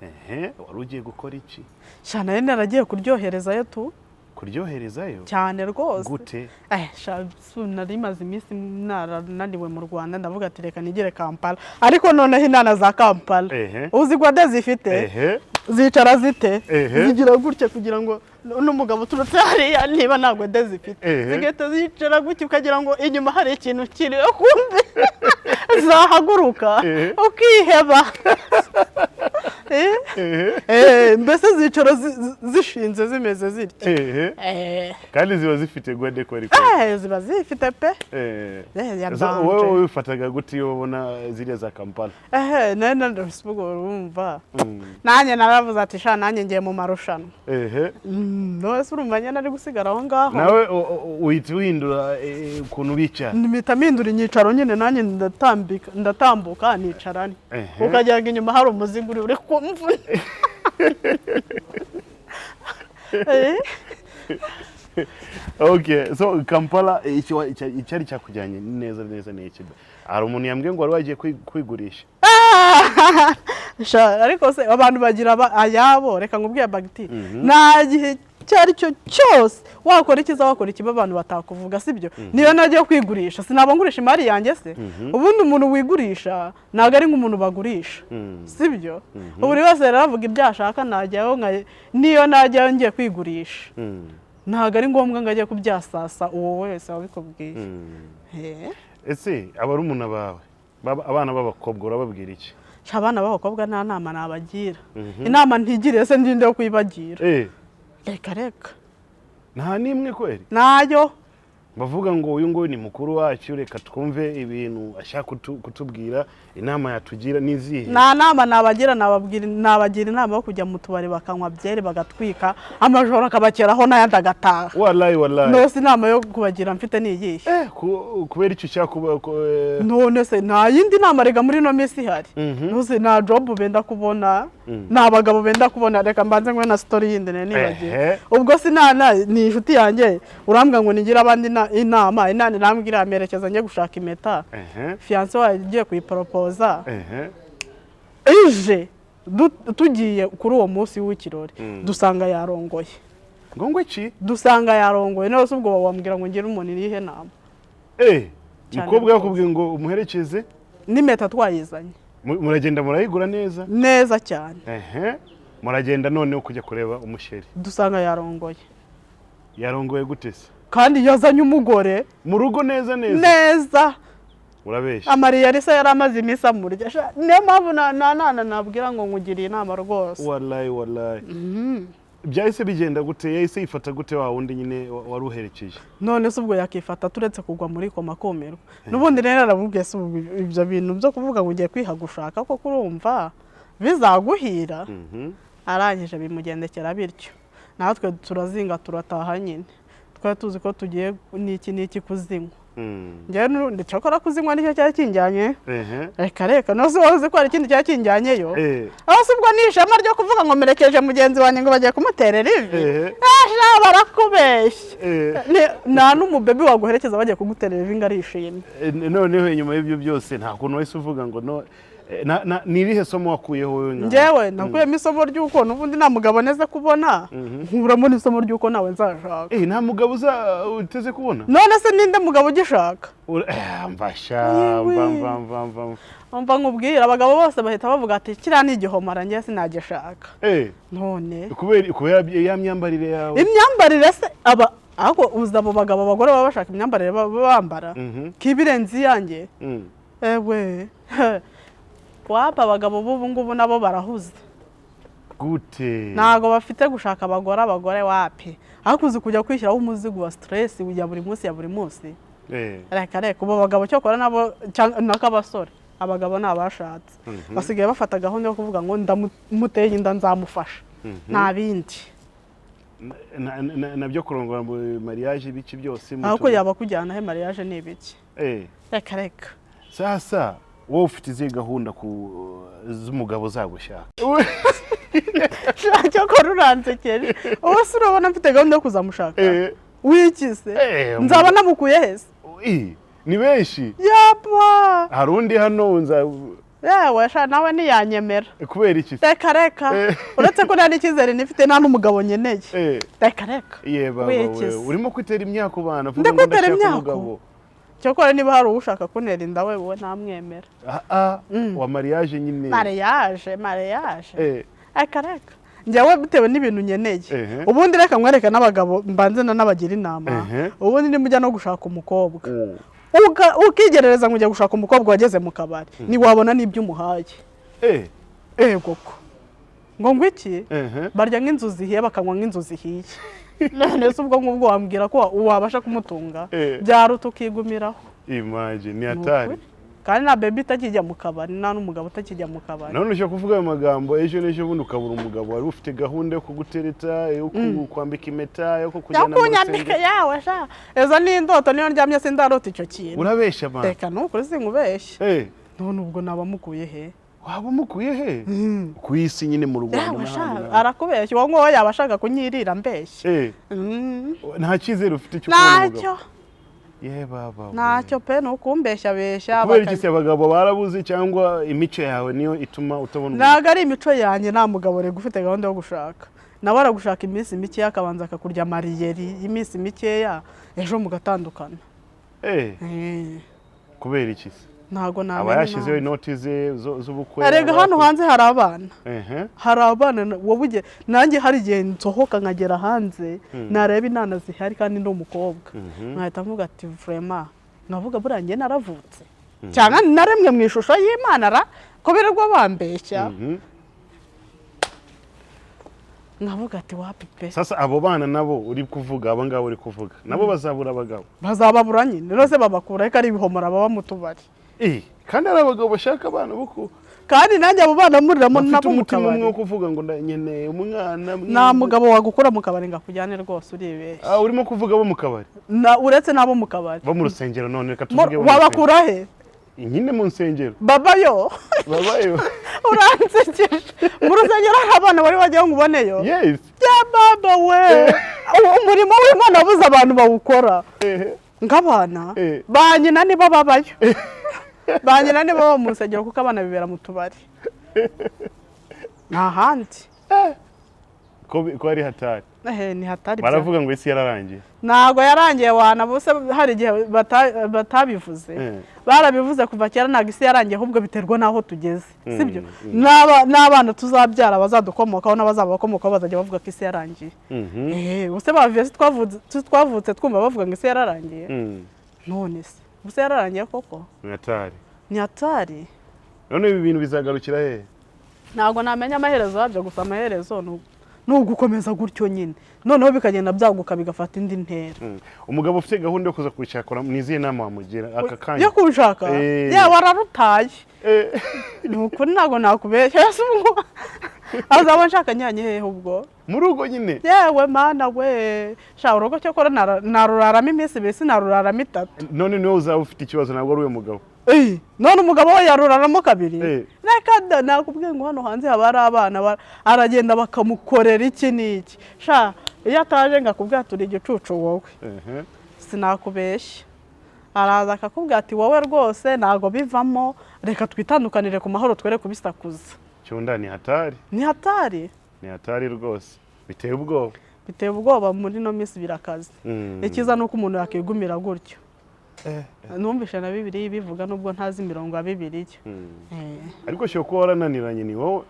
Ehe, wari ugiye gukora iki? Sha, nari naragiye kuryoherezayo tu. Kuryoherezayo? Cyane rwose. Gute? Sha, nari maze iminsi narananiwe mu Rwanda, ndavuga ati: "Reka nigere Kampala." Ariko noneho inana za Kampala, uzi gwade zifite? Zicara zite? Zigira gutya kugira ngo n'umugabo uturutse hariya, niba nta gwede zifite, zigahita zicara gutya, ukagira ngo inyuma hari ikintu kiri, kumbe zahaguruka ukiheba. Mbese zicara zishinze zimeze zitya. Kandi ziba zifite gwede kweri kweri? Ziba zifite pe. Ya So, danger. wowe wifataga gute iyo ubona ziriya za Kampala? Ehe, nari narabisivuga, urumva, nanjye naravuze ati: "Sha, nanjye ngiye mu marushanwa." None se urumva nyine ari gusigara aho ngaho? Nawe uhita uhindura ukuntu bicara? Mpita mpindura inyicaro nyine, nanjye ndatambika, ndatambuka nicara nte. Ukagira ngo inyuma hari umuzigo uri kumvuna. Okay, so Kampala icyari cyakujyanye neza neza ni iki? Hari umuntu yambwiye ngo wari wagiye kwigurisha. Sha, ariko se abantu bagira ayabo. Reka nkubwire bagiti, nta gihe icyo ari cyo cyose wakora ikiza, wakora ikibi, abantu batakuvuga, sibyo? Niyo nagiye kwigurisha, sinaba ngurisha imari yanjye se? Ubundi umuntu wigurisha ntabwo ari nk'umuntu bagurisha, sibyo? Buri wese rero avuga ibyo ashaka. Najyayo niyo najyayo ngiye kwigurisha, ntabwo ari ngombwa ngo ajye kubyasasa uwo wese wabikubwiye. Ese abarumuna bawe, abana b'abakobwa, urababwira iki? Sha, abana b'abakobwa nta nama nabagira. Inama ntigiriye se ndinde yo kuyibagira? Reka reka. Nta n'imwe kweri? Nayo. Bavuga ngo uyu nguyu ni mukuru wacu, reka twumve ibintu ashaka kutubwira, inama yatugira n'izihe? Nta nama nabagira. Nababwira, nabagira inama yo kujya mu tubari bakanywa byeri, bagatwika amajoro, akabakeraho n'ayandi agataha. Wallahi wallahi. Nose inama yo kubagira mfite ni iyihe? Kubera icyo ushaka kuba None se nta yindi nama rega muri ino minsi ihari? Ntuzi nta job benda kubona, nta bagabo benda kubona. Reka mbanze nkwe na story yindi nari nibagiwe. Ubwo sinana ni inshuti yanjye, urambwira ngo nigire abandi inama, inama irambwira amerekeza njye gushaka impeta. Fiancé wayo igiye kuyiporopoza. Ije tugiye kuri uwo munsi w'ikirori, dusanga yarongoye. Ngo iki? Dusanga yarongoye. None se ubwo wambwira ngo ngire umuntu irihe nama? Cyane Umukobwa rwose. yakubwiye ngo umuherekeze? N'impeta twayizanye. Muragenda murayigura neza? Neza cyane. Muragenda noneho kujya kureba umuchéri. Dusanga yarongoye. Yarongoye gute se? Kandi yazanye umugore. Mu rugo neza neza? Neza. Urabeshya. Amariya arisa yari amaze iminsi amurya. Sha, niyo mpamvu na nabwira ngo nkugiriye inama rwose. Wallahi, wallahi, byahise bigenda gute? Yahise yifata gute wa wundi nyine wari uherekeje? None se ubwo yakifata, turetse kugwa muri koma kumirwa? N'ubundi rero aramubwiye, se ubu ibyo bintu byo kuvuga ngo ugiye kwiha gushaka koko, urumva bizaguhira? Arangije bimugendekera bityo, natwe turazinga turataha nyine. Twari tuzi ko tugiye n'iki n'iki, kuzinywa. Njyewe n'urundi cyakora kuzinywa nicyo cyari kinjyanye. Reka reka, none se wari uzi ko hari ikindi cyari kinjyanyeyo? Aho se ubwo ni ishema ryo kuvuga ngo merekeje mugenzi wanjye ngo bagiye kumuterera ivi? Asha, barakubeshya. Nta n'umubebi waguherekeza bagiye kuguterera ivi ngo arishimye. Noneho inyuma y'ibyo byose, nta kuntu wahise uvuga ngo no ni irihe somo wakuyeho wowe nka? Njyewe nakuyemo isomo ry'uko n'ubundi nta mugabo neze kubona, nkuramo n'isomo ry'uko nawe nzashaka. Nta mugabo uza uteze kubona? None se ninde mugabo ugishaka? Mvasha. Yewe. Mva mva mva mva. Mva nkubwira, abagabo bose bahita bavuga ati kiriya ni igihomara, njye sinagishaka. None Kubera ya myambarire yawe? Imyambarire se aba ariko uzi abo bagabo, abagore baba bashaka imyambarire baba bambara kibirenze iyanjye. Ewe, wapa, abagabo b'ubu ngubu nabo barahuze. Gute? Ntabwo bafite gushaka abagore, abagore wapi. Ariko uzi kujya kwishyiraho umuzigo wa stress ya buri munsi, ya buri munsi? Reka reka, ubu abagabo cyokora nabo n'ak'abasore, abagabo ni abashatse, basigaye bafata gahunda yo kuvuga ngo ndamuteye inda nzamufasha, nta bindi. Nabyo kurongora mu mariage, ibiki byose. Ahubwo yaba akujyana he? Mariage ni ibiki? Reka reka. Sasa wowe ufite izihe gahunda ku z'umugabo uzagushaka? Cyokora uransekeje. Ubu se urabona mfite gahunda yo kuzamushaka? Wiki se? Nzaba namukuye hese? Ni benshi. Yapa. Hari undi hano nza. Yewe sha, nawe ntiyanyemera. Kubera iki se? Reka reka. Uretse ko nta n'icyizere nifite, nta n'umugabo nkeneye. Reka reka. Ye baba. Wiki We se? Urimo kwitera imyaka ubana vuga ngo Ndakwitera ndashaka imyako? umugabo. Cyokora niba hari uwushaka kuntera inda, we we ntamwemera. Ah ah, wa mariage nyine. Mariage, mariage? Reka reka, njyewe bitewe n'ibintu nkeneye. Ubundi reka nkwereke n'abagabo, mbanze n'abagira inama. Ubundi nimujya no gushaka umukobwa, ukigerereza ngo ujya gushaka umukobwa wageze mu kabari, ntiwabona n'ibyo umuhaye. Ego ko ngo iki? Barya nk'inzu zihiye, bakanywa nk'inzu zihiye. None se ubwo ngubwo wambwira ko wabasha kumutunga? Byaruta ukigumiraho. Imagine, ni Ni hatari. ukuri. Kandi nta baby itakijya mu kabari, nta n'umugabo utakijya mu kabari. None ushobora kuvuga ayo magambo, ejo n'ejo bundi ukabura umugabo wari ufite gahunda yo kugutereta, yo kukwambika impeta, yo kukujyana mu Yakunyambika rusengero. Yawe sha, izo ni indoto. Niyo ndyamye sindarota icyo kintu. Urabeshya man. Reka, nukuri sinkubeshye. None ubwo naba mukuye he? Waba umukuye he ku isi nyine, mu Rwanda Yawe sha, n'ahandi n'ahandi? Arakubeshya uwo nguwo, yaba ashaka kunyirira mbeshya. Nta cyizere ufite cyo kubona umugabo? Ntacyo. Ye baba we. Ntacyo pe, ni ukumbeshya beshya. Kubera iki se? Abagabo barabuze cyangwa imico yawe niyo ituma utabona umugabo? Ntabwo ari imico yanjye. Nta mugabo rega ufite gahunda yo gushaka. Nawe aragushaka iminsi mikeya, akabanza akakurya mariyeri y'iminsi mikeya, ejo mugatandukana. Kubera iki se? Ntabwo Aba namenya yashyizeho impamvu. inoti ze z'ubukwe. Erega aba hano hanze hari abana. Hari abana wowe uge nanjye hari igihe nsohoka nkagera hanze, nareba inana zihari kandi ndi umukobwa, nkahita mvuga ati vraiment, nkavuga buriya njye naravutse cyangwa naremwe mu ishusho y'Imana ra, ko birirwa bambeshya? Nkavuga ati wapi pe. Sasa abo bana nabo uri kuvuga, abo ngabo uri kuvuga nabo bazabura abagabo. Bazababura nyine. Rero se babakura ko ari ibihomora baba mu tubari? Kandi hari abagabo bashaka abana bo ku Kandi nanjye abo bana muriramo bafite nabo mu umutima umwe kabari. wo kuvuga ngo nkeneye umwana Nta mwiza. mugabo wagukura mu kabari ngo akujyane rwose, uribeshya. Ah, urimo kuvuga abo mu kabari? Uretse n'abo mu kabari. Bo mu rusengero none reka tuvuge bo mu rusengero. Wabakura he? Nyine mu nsengero. Babayo. Babayo. Uransekeje. Mu rusengero hari abana bari bajyaho ngo uboneyo? Yes. Ya baba we, umurimo w'Imana wabuze abantu bawukora. Ng'abana ba nyina nibo babayo, ba nyina nibo baba mu nsengero, kuko abana bibera mu tubari, nta handi. Ko ari hatari. Ehe, ni hatari. Baravuga ngo isi yararangiye. Ntabwo yarangiye wana, bose hari igihe batabivuze. Barabivuze kuva kera. Ntabwo isi yarangiye, ahubwo biterwa n'aho tugeze, sibyo? N'abana tuzabyara bazadukomokaho n'abazabakomokaho bazajya bavuga ko isi yarangiye. Ubuse bavuye si twavutse twumva bavuga ngo isi yararangiye? None se ubuse yararangiye koko? Ni hatari. Ni hatari. None ibi bintu bizagarukira hehe? Ntabwo namenya amaherezo yabyo, gusa amaherezo ni ugukomeza gutyo nyine, noneho bikagenda byaguka bigafata indi ntera. Umugabo ufite gahunda yo kuza kubishakura, ni izihe nama wamugira aka kanya? Yo kunshaka? Yewe, ararutaye. Ni ukuri, ntabwo nakubeshya. Ese ubwo azaba nshaka njyanye hehe ubwo? Mu rugo nyine. Yewe mana we, sha, urugo cyokora naruraramo iminsi 2, sinaruraramo 3. None niwe uzaba ufite ikibazo, ntabwo ari uyu mugabo. None umugabo we yaruraramo kabiri? Reka da, nakubwiye ngo hano hanze haba hari abana, aragenda bakamukorera iki n'iki. Sha, iyo ataje ngakubwira turi igicucu wowe. Sinakubeshya, araza akakubwira ati: "Wowe rwose ntabwo bivamo, reka twitandukanire ku mahoro, twere kubisakuza." Cyunda, ni hatari. Ni hatari. Ni hatari rwose, biteye ubwoba. Biteye ubwoba, muri ino minsi birakaze. Icyiza ni uko umuntu yakigumira gutyo. Numvishe na Bibiliya ibivuga, nubwo ntazi imirongo ya Bibiliya. Ariko ushobora kuba warananiranye, ni wowe.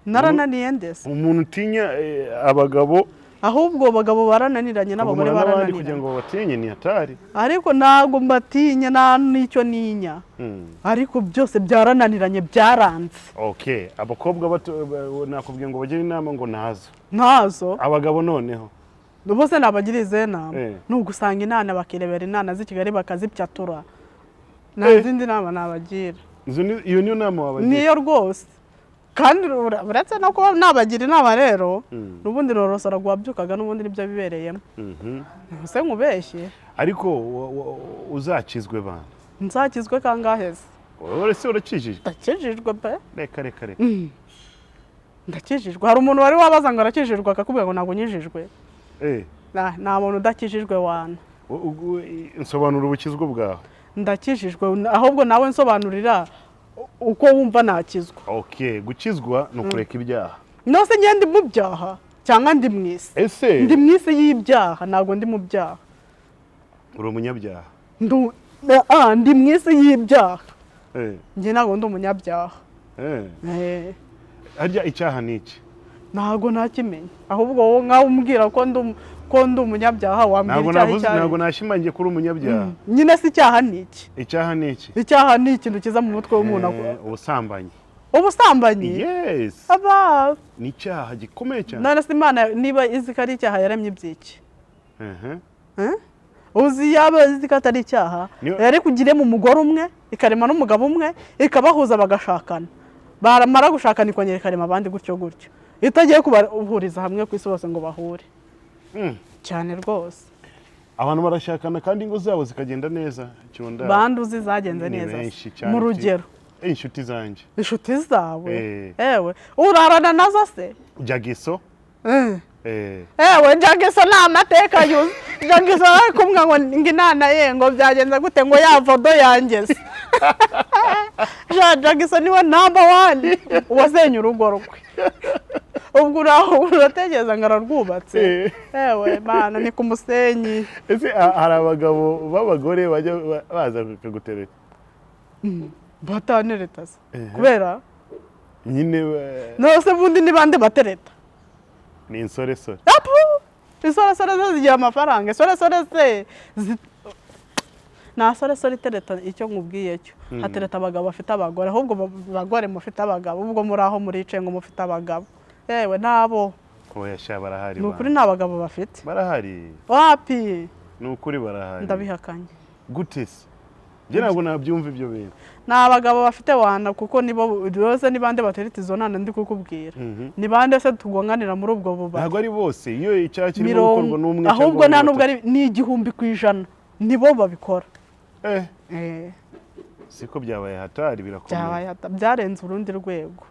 Narananiye ndese? Umuntu utinya abagabo. Ahubwo abagabo barananiranye n'abagore. Kugumana n'abandi kugira Barananiranye. ngo babatinye, ni hatari. Ariko ntabwo mbatinya, nta n'icyo ninya. Ariko byose byarananiranye, byaranze. Okay, abakobwa bato nakubwiye ngo bagire inama ngo nazo. Ntazo. Abagabo noneho? Bose nabagira izihe nama? Ni ugusanga inana, bakirebera inana z'i Kigali bakazipyatura, nta zindi nama nabagira. Iyo niyo nama wabagira? Niyo rwose, kandi uretse no kuba nabagira inama rero, n'ubundi rorosora wabyukaga n'ubundi nibyo bibereyemo. Ese nkubeshye? Ariko uzakizwe bana. Nzakizwe kangahe se? Wowe se urakijijwe? Ndakijijwe pe. Reka, reka, reka. Ndakijijwe. Hari umuntu wari wabaza ngo arakijijwe, akakubwira ngo ntabwo nkijijwe? Nta muntu udakijijwe wana. Nsobanura ubukizwa bwawe. Ndakijijwe. Ahubwo nawe nsobanurira uko wumva nakizwa. Okay, gukizwa ni ukureka ibyaha. Nose njye ndi mu byaha cyangwa ndi mu isi? Ese Ndi mu isi y'ibyaha, ntabwo ndi mu byaha. Uri umunyabyaha? Ndi mu isi y'ibyaha. Njye ntabwo ndi umunyabyaha. Harya icyaha ni iki? Ntabwo nakimenya. Ahubwo wowe nkawe umbwira ko ndi umunyabyaha, wambwira Ntabwo icyaha navuze icyo ari. Ntabwo nashimangiye ko uri umunyabyaha. Nyine se icyaha ni iki? Icyaha ni iki? Icyaha ni ikintu kiza mu mutwe w'umuntu. Ubusambanyi. Ubusambanyi? Yes. Aba Ni icyaha gikomeye cyane. None se Imana niba izi ko ari icyaha, yaremye iby'iki? Mhm. Uzi yaba izi ko atari icyaha, yari kugiremo umugore umwe, ikarema n'umugabo umwe, ikabahuza bagashakana, baramara gushakana ikongera ikarema abandi gutyo gutyo, itagiye kubahuriza hamwe ku isi hose ngo bahure. Cyane rwose. Abantu barashakana kandi ingo zabo zikagenda neza, Cyunda. Bandi uzi zagenze Ni neza se? benshi cyane. Mu rugero? Inshuti zanjye. Inshuti zawe? Eh. Ewe, urarana nazo se? Jagiso. Ewe, Jagiso ni amateka yuzuye. Jagiso ari kumwe ngo inana ye ngo byagenze gute, ngo ya vodo yanjye se. Jagiso niwe number one wasenye urugo rwe. Ubwo uraho uratekereza ngo ararwubatse? Ewe mana, ni ku musenyi. Ese hari abagabo b'abagore bajya baza bakagutereta? Batanereta se? Kubera Nyine nose bundi ni bande batereta? Ni insoresore. Apu! Isoresore zo zigira amafaranga. Isoresore se nta soresore itereta. Icyo nkubwiye cyo, hatereta abagabo bafite abagore. Ahubwo bagore mufite abagabo, ubwo muri aho muricaye ngo mufite abagabo, yewe nabo. Oya sha, barahari. Ni ukuri, bana. nta bagabo bafite. Barahari. Wapi. Ni ukuri, barahari. Ndabihakanye. Gute se? Njye ntabwo nabyumva ibyo bintu. Ni abagabo bafite wana, kuko nibo rwose. Ni bande batereta izo nana ndi kukubwira? Ni bande se tugonganira muri ubwo bubari? Ntabwo ari bose. Iyo icyaha kirimo Mirongo gukorwa n'umwe ahubwo cyangwa nta nubwo babiri. ari ni 1000% nibo babikora. Siko byabaye hatari, birakomeye. Byabaye byarenze urundi rwego.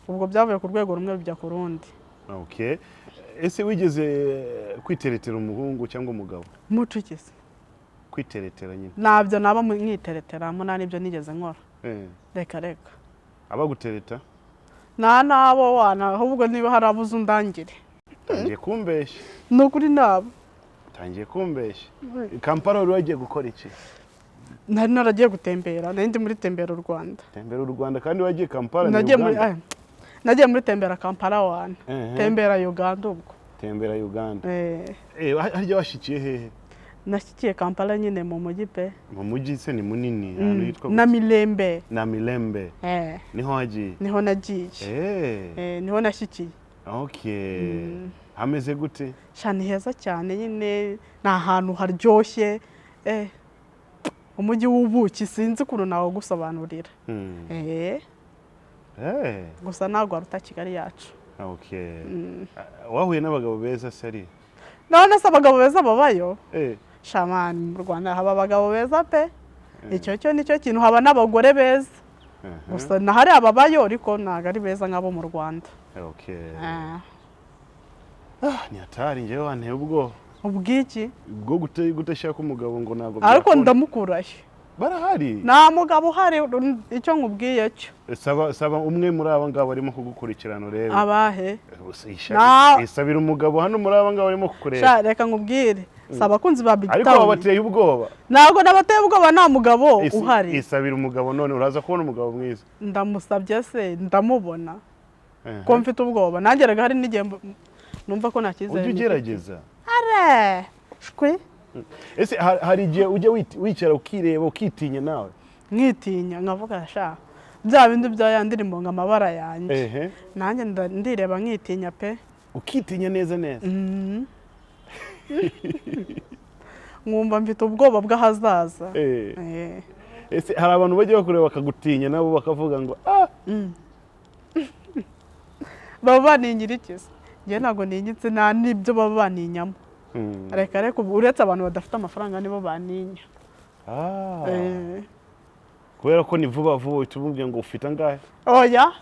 Ubwo byavuye ku rwego rumwe bijya ku rundi. Okay, ese wigeze kwiteretera umuhungu cyangwa umugabo? Mucikise. Kwiteretera nyine. Ntabyo naba mwitereteramo, nta n'ibyo nigeze nkora. Reka reka. Abagutereta? Nta n'abo wana, ahubwo niba hari abuze undangire. Tangiye kumbeshya. Ni ukuri nabo. Tangiye kumbeshya. Kampala wari wagiye gukora iki? Nari naragiye gutembera, nari ndi muri Tembera u Rwanda. Tembera u Rwanda kandi wagiye Kampala ni Nagiye muri Uganda? Nagiye muri Tembera Kampala wana. Tembera Uganda ubwo. Tembera Uganda. Eh. Harya washikiye hehe? Nashyikiye Kampala nyine mu mujyi pe. Mu mujyi se ni munini, ahantu hitwa Na Mirembe. Na Mirembe. Eh. Niho wagiye? Niho nagiye. Niho nashyikiye. Okay, hameze gute? Sha, ni heza cyane nyine, ni ahantu haryoshye, umujyi w'ubuki, sinzi ukuntu nawugusobanurira. Gusa ntabwo waruta Kigali yacu. Okay. Wahuye n'abagabo beza seri? None se abagabo beza babayo? Shamani, mu Rwanda haba abagabo beza pe, icyo cyo nicyo kintu, haba n'abagore beza. Gusa na hari ababayo, ariko ntabwo ari beza nk'abo mu Rwanda. Ah, ni hatari, njyewe wanteye ubwoba. Ubwiki? Bwo gutashaka umugabo ngo ntabwo Ariko byakunda. ndamukurahe? Barahari. Nta mugabo uhari, icyo nkubwiye cyo. Saba, saba umwe muri aba ngaba barimo kugukurikirana urebe. Abahe? Na- Isabira umugabo hano muri aba ngaba barimo kukureba. Sha, reka nkubwire, si abakunzi ba Big Ariko Town. babateye ubwoba. Ntabwo nabateye ubwoba, nta mugabo uhari. Isabira umugabo none uraza kubona umugabo mwiza. Ndamusabye se ndamubona? Ko mfite ubwoba nanjye rega, hari n'igihe numva ko nta cyizere Ujye nifite. ugerageza. Are shwi. Ese hari igihe ujya wicara ukireba ukitinya nawe? Nkitinya, nkavuga sha bya bindi bya ya ndirimbo ngo amabara yanjye. Nanjye ndireba nkitinya pe. Ukitinya neza neza? Nkumva mfite ubwoba bw'ahazaza. Ese hari abantu bajya bakureba bakagutinya nabo bakavuga ngo ah? Baba baninyira iki se? Njye ntabwo ninyitse, nta n'ibyo baba baninyamo. Reka reka, ubu uretse abantu badafite amafaranga nibo baninya. Kubera ko ni vuba vuba uhita umubwira ngo ufite angahe? Oya.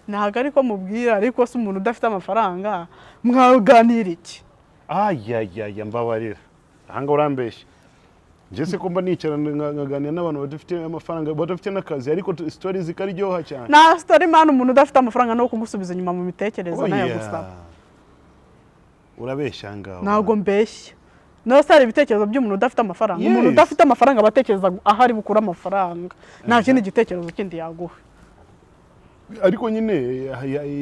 Ntabwo ariko mubwira, ariko se umuntu udafite amafaranga mwaganira iki? Ayayaya, mbabarira, ahangaha urambeshya. Njye se ko mba nicara nkaganira n'abantu badafite amafaranga, badafite n'akazi, ariko story zikaryoha cyane. Nta story man, umuntu udafite amafaranga no kugusubiza inyuma mu mitekerereze nayo Oya. gusaba. Urabeshya ahangaha. Ntabwo mbeshya. No se hari ibitekerezo by'umuntu udafite amafaranga? Umuntu udafite amafaranga aba atekereza aho ari bukure amafaranga, nta kindi gitekerezo kindi yaguha. Ariko nyine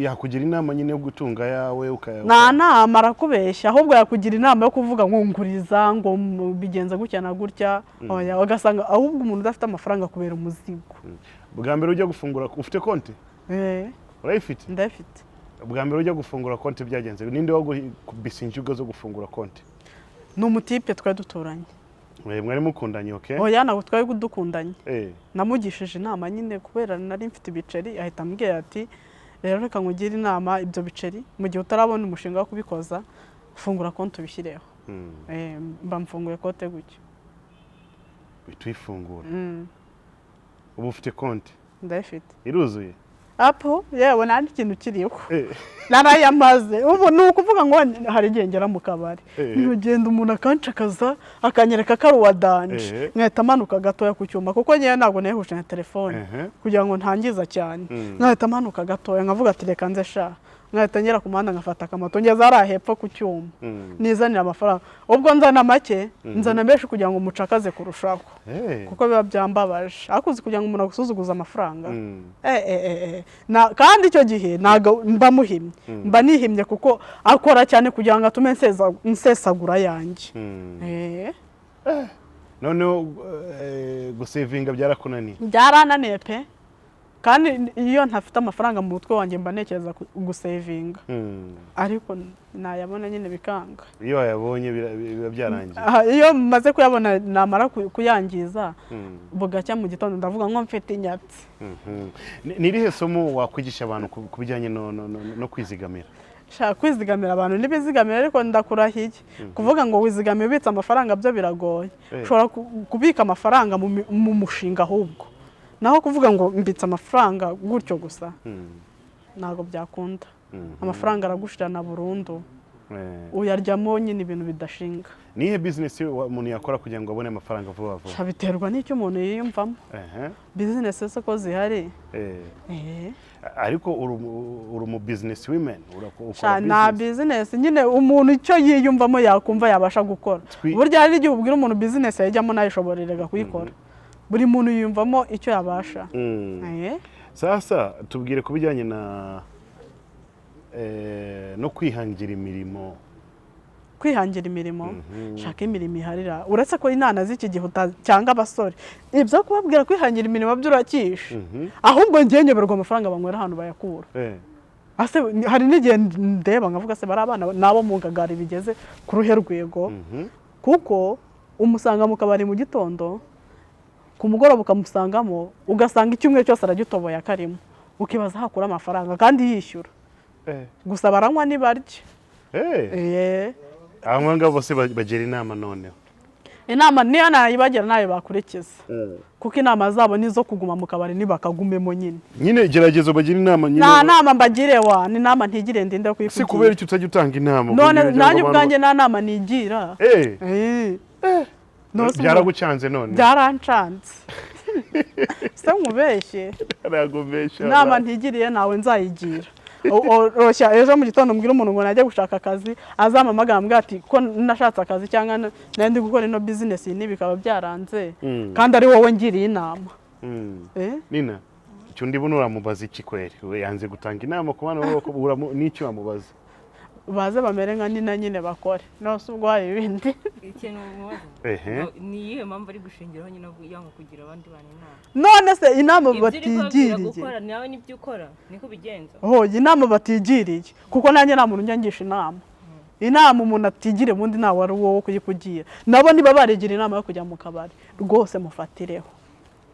yakugira inama nyine yo gutunga ayawe ukaya Nta nama, arakubeshya. Ahubwo yakugira inama yo kuvuga ngo nguriza, ngo bigenze gutya na gutya. Oya, ugasanga ahubwo umuntu udafite amafaranga kubera umuzigo. Bwa mbere ujya gufungura, ufite konti? Eh. Urayifite? Ndayifite. Bwa mbere ujya gufungura konti byagenze, ninde wagukubise injuga zo gufungura konti? Ni umutipe twari duturanye. Mwari mukundanye, okay? Oya, ntabwo twari dukundanye. Namugishije inama nyine kubera nari mfite ibiceri, ahita ambwira ati: "Rero reka nkugire inama, ibyo biceri mu gihe utarabona umushinga wo kubikoza, fungura konti ubishyireho." Mba mfunguye konti gutyo. Uhita uyifungura. Ubu ufite konti? Ndayifite. Iruzuye? Apo, yewe, nta n'ikintu kiriho. Narayamaze. Ubu ni ukuvuga ngo hari igihe ngera mu kabari, ntugenda, umuntu akancakaza, akanyereka ko ari uwa danger, nkahita amanuka gatoya ku cyuma, kuko ngewe ntabwo nehuje na telefone kugira ngo ntangiza cyane. Nkahita amanuka gatoya, nkavuga ati: "Reka nze sha." Nkahita ngera ku muhanda, ngafata akamoto, ngeze hariya hepfo ku cyuma, nizanira amafaranga. Ubwo nzana make, nzana menshi kugira ngo mucakaze kurushaho, kuko biba byambabaje. Ariko uzi kugira ngo umuntu agusuzuguze amafaranga? Kandi icyo gihe ntabwo mba muhimye, mba nihimye, kuko akora cyane kugira ngo atume nsesagura yanjye. Noneho gusevinga byarakunaniye? Byarananiye pe, kandi iyo ntafite amafaranga mu mutwe wanjye mba ntekereza gusevinga, ariko nayabona nyine bikanga. Iyo wayabonye biba byarangiye. Aha, iyo maze kuyabona namara kuyangiza, bugacya mu gitondo ndavuga ngo mfite inyatsi. Ni irihe somo wakwigisha abantu ku bijyanye no kwizigamira? Shaka kwizigamira, abantu ntibizigamira, ariko ndakurahiye, kuvuga ngo wizigamiye ubitse amafaranga byo biragoye. Ushobora kubika amafaranga mu mushinga ahubwo, naho kuvuga ngo mbitse amafaranga gutyo gusa, ntabwo byakunda. Amafaranga aragushirana burundu. Uyaryamo nyine ibintu bidashinga. Nihe business umuntu yakora kugira ngo abone amafaranga vuba vuba? Sha, biterwa n'icyo umuntu yiyumvamo. Business se ko zihari? Ariko uri umu business women, ukora Sha, nta business. business nyine, umuntu icyo yiyumvamo yakumva yabasha gukora. Burya hari n'igihe ubwira umuntu business yajyamo ntayishoboreraga kuyikora. Buri muntu yiyumvamo icyo yabasha. Sasa tubwire ku bijyanye na no kwihangira imirimo. Kwihangira imirimo, shaka imirimo iharira, uretse ko inana z'iki gihe cyangwa abasore ibyo kubabwira kwihangira imirimo byo urakisha. Ahubwo ngiye nyoberwa amafaranga banywera ahantu bayakura. Ase hari n'igihe ndeba nkavuga: se bari abana nabo mu ngagari bigeze ku ruhe rwego? Kuko umusanga mu kabari mu gitondo, ku mugoroba ukamusangamo, ugasanga icyumweru cyose aragitoboye akarimo, ukibaza aho akura amafaranga kandi yishyura. Gusa baranywa ntibarya. Abo ngabo bose bagira inama noneho? Inama niyo nayibagira nayo bakurikiza, kuko inama zabo ni izo kuguma mu kabari, ntibakagumemo nyine. Nyine gerageza ubagire inama nyine. Nta nama mbagire wa, ni inama ntigire ndinde Si kuyikugira. kubera icyo utajya utanga inama? None kugira ngo nanjye abantu- ubwanjye nta nama nigira. None se Byaragucanze none? Byarancanze se nkubeshye? Ntabwo Inama ntigiriye nawe nzayigira. Roshya ejo mu gitondo mbwira umuntu ngo najya gushaka akazi, azampamagara ambwira ati ko nashatse akazi cyangwa nari ndi gukora ino business iyi bikaba byaranze, kandi ari wowe ngiriye inama. Nina, icyo ndibona uramubaza iki kweri? We yanze gutanga inama ku bana b'abakobwa, n'icyo wamubaza? Baze bamere nka Nina nyine bakore, nose ubwo hari ibindi? Ikintu mubaza, ni iyihe mpamvu ari gushingiraho nyine yanga kugira abandi bantu inama? None se inama Ibyo uri kubabwira batigiriye gukora nawe nibyo ukora, niko ubigenza? Hoya, inama batigiriye, kuko nanjye nta muntu njya ngisha inama. Inama umuntu atigiriye ubundi ntawe ari uwo wo kuyikugira. Nabo niba barigira inama yo kujya mu kabari rwose, mufatireho.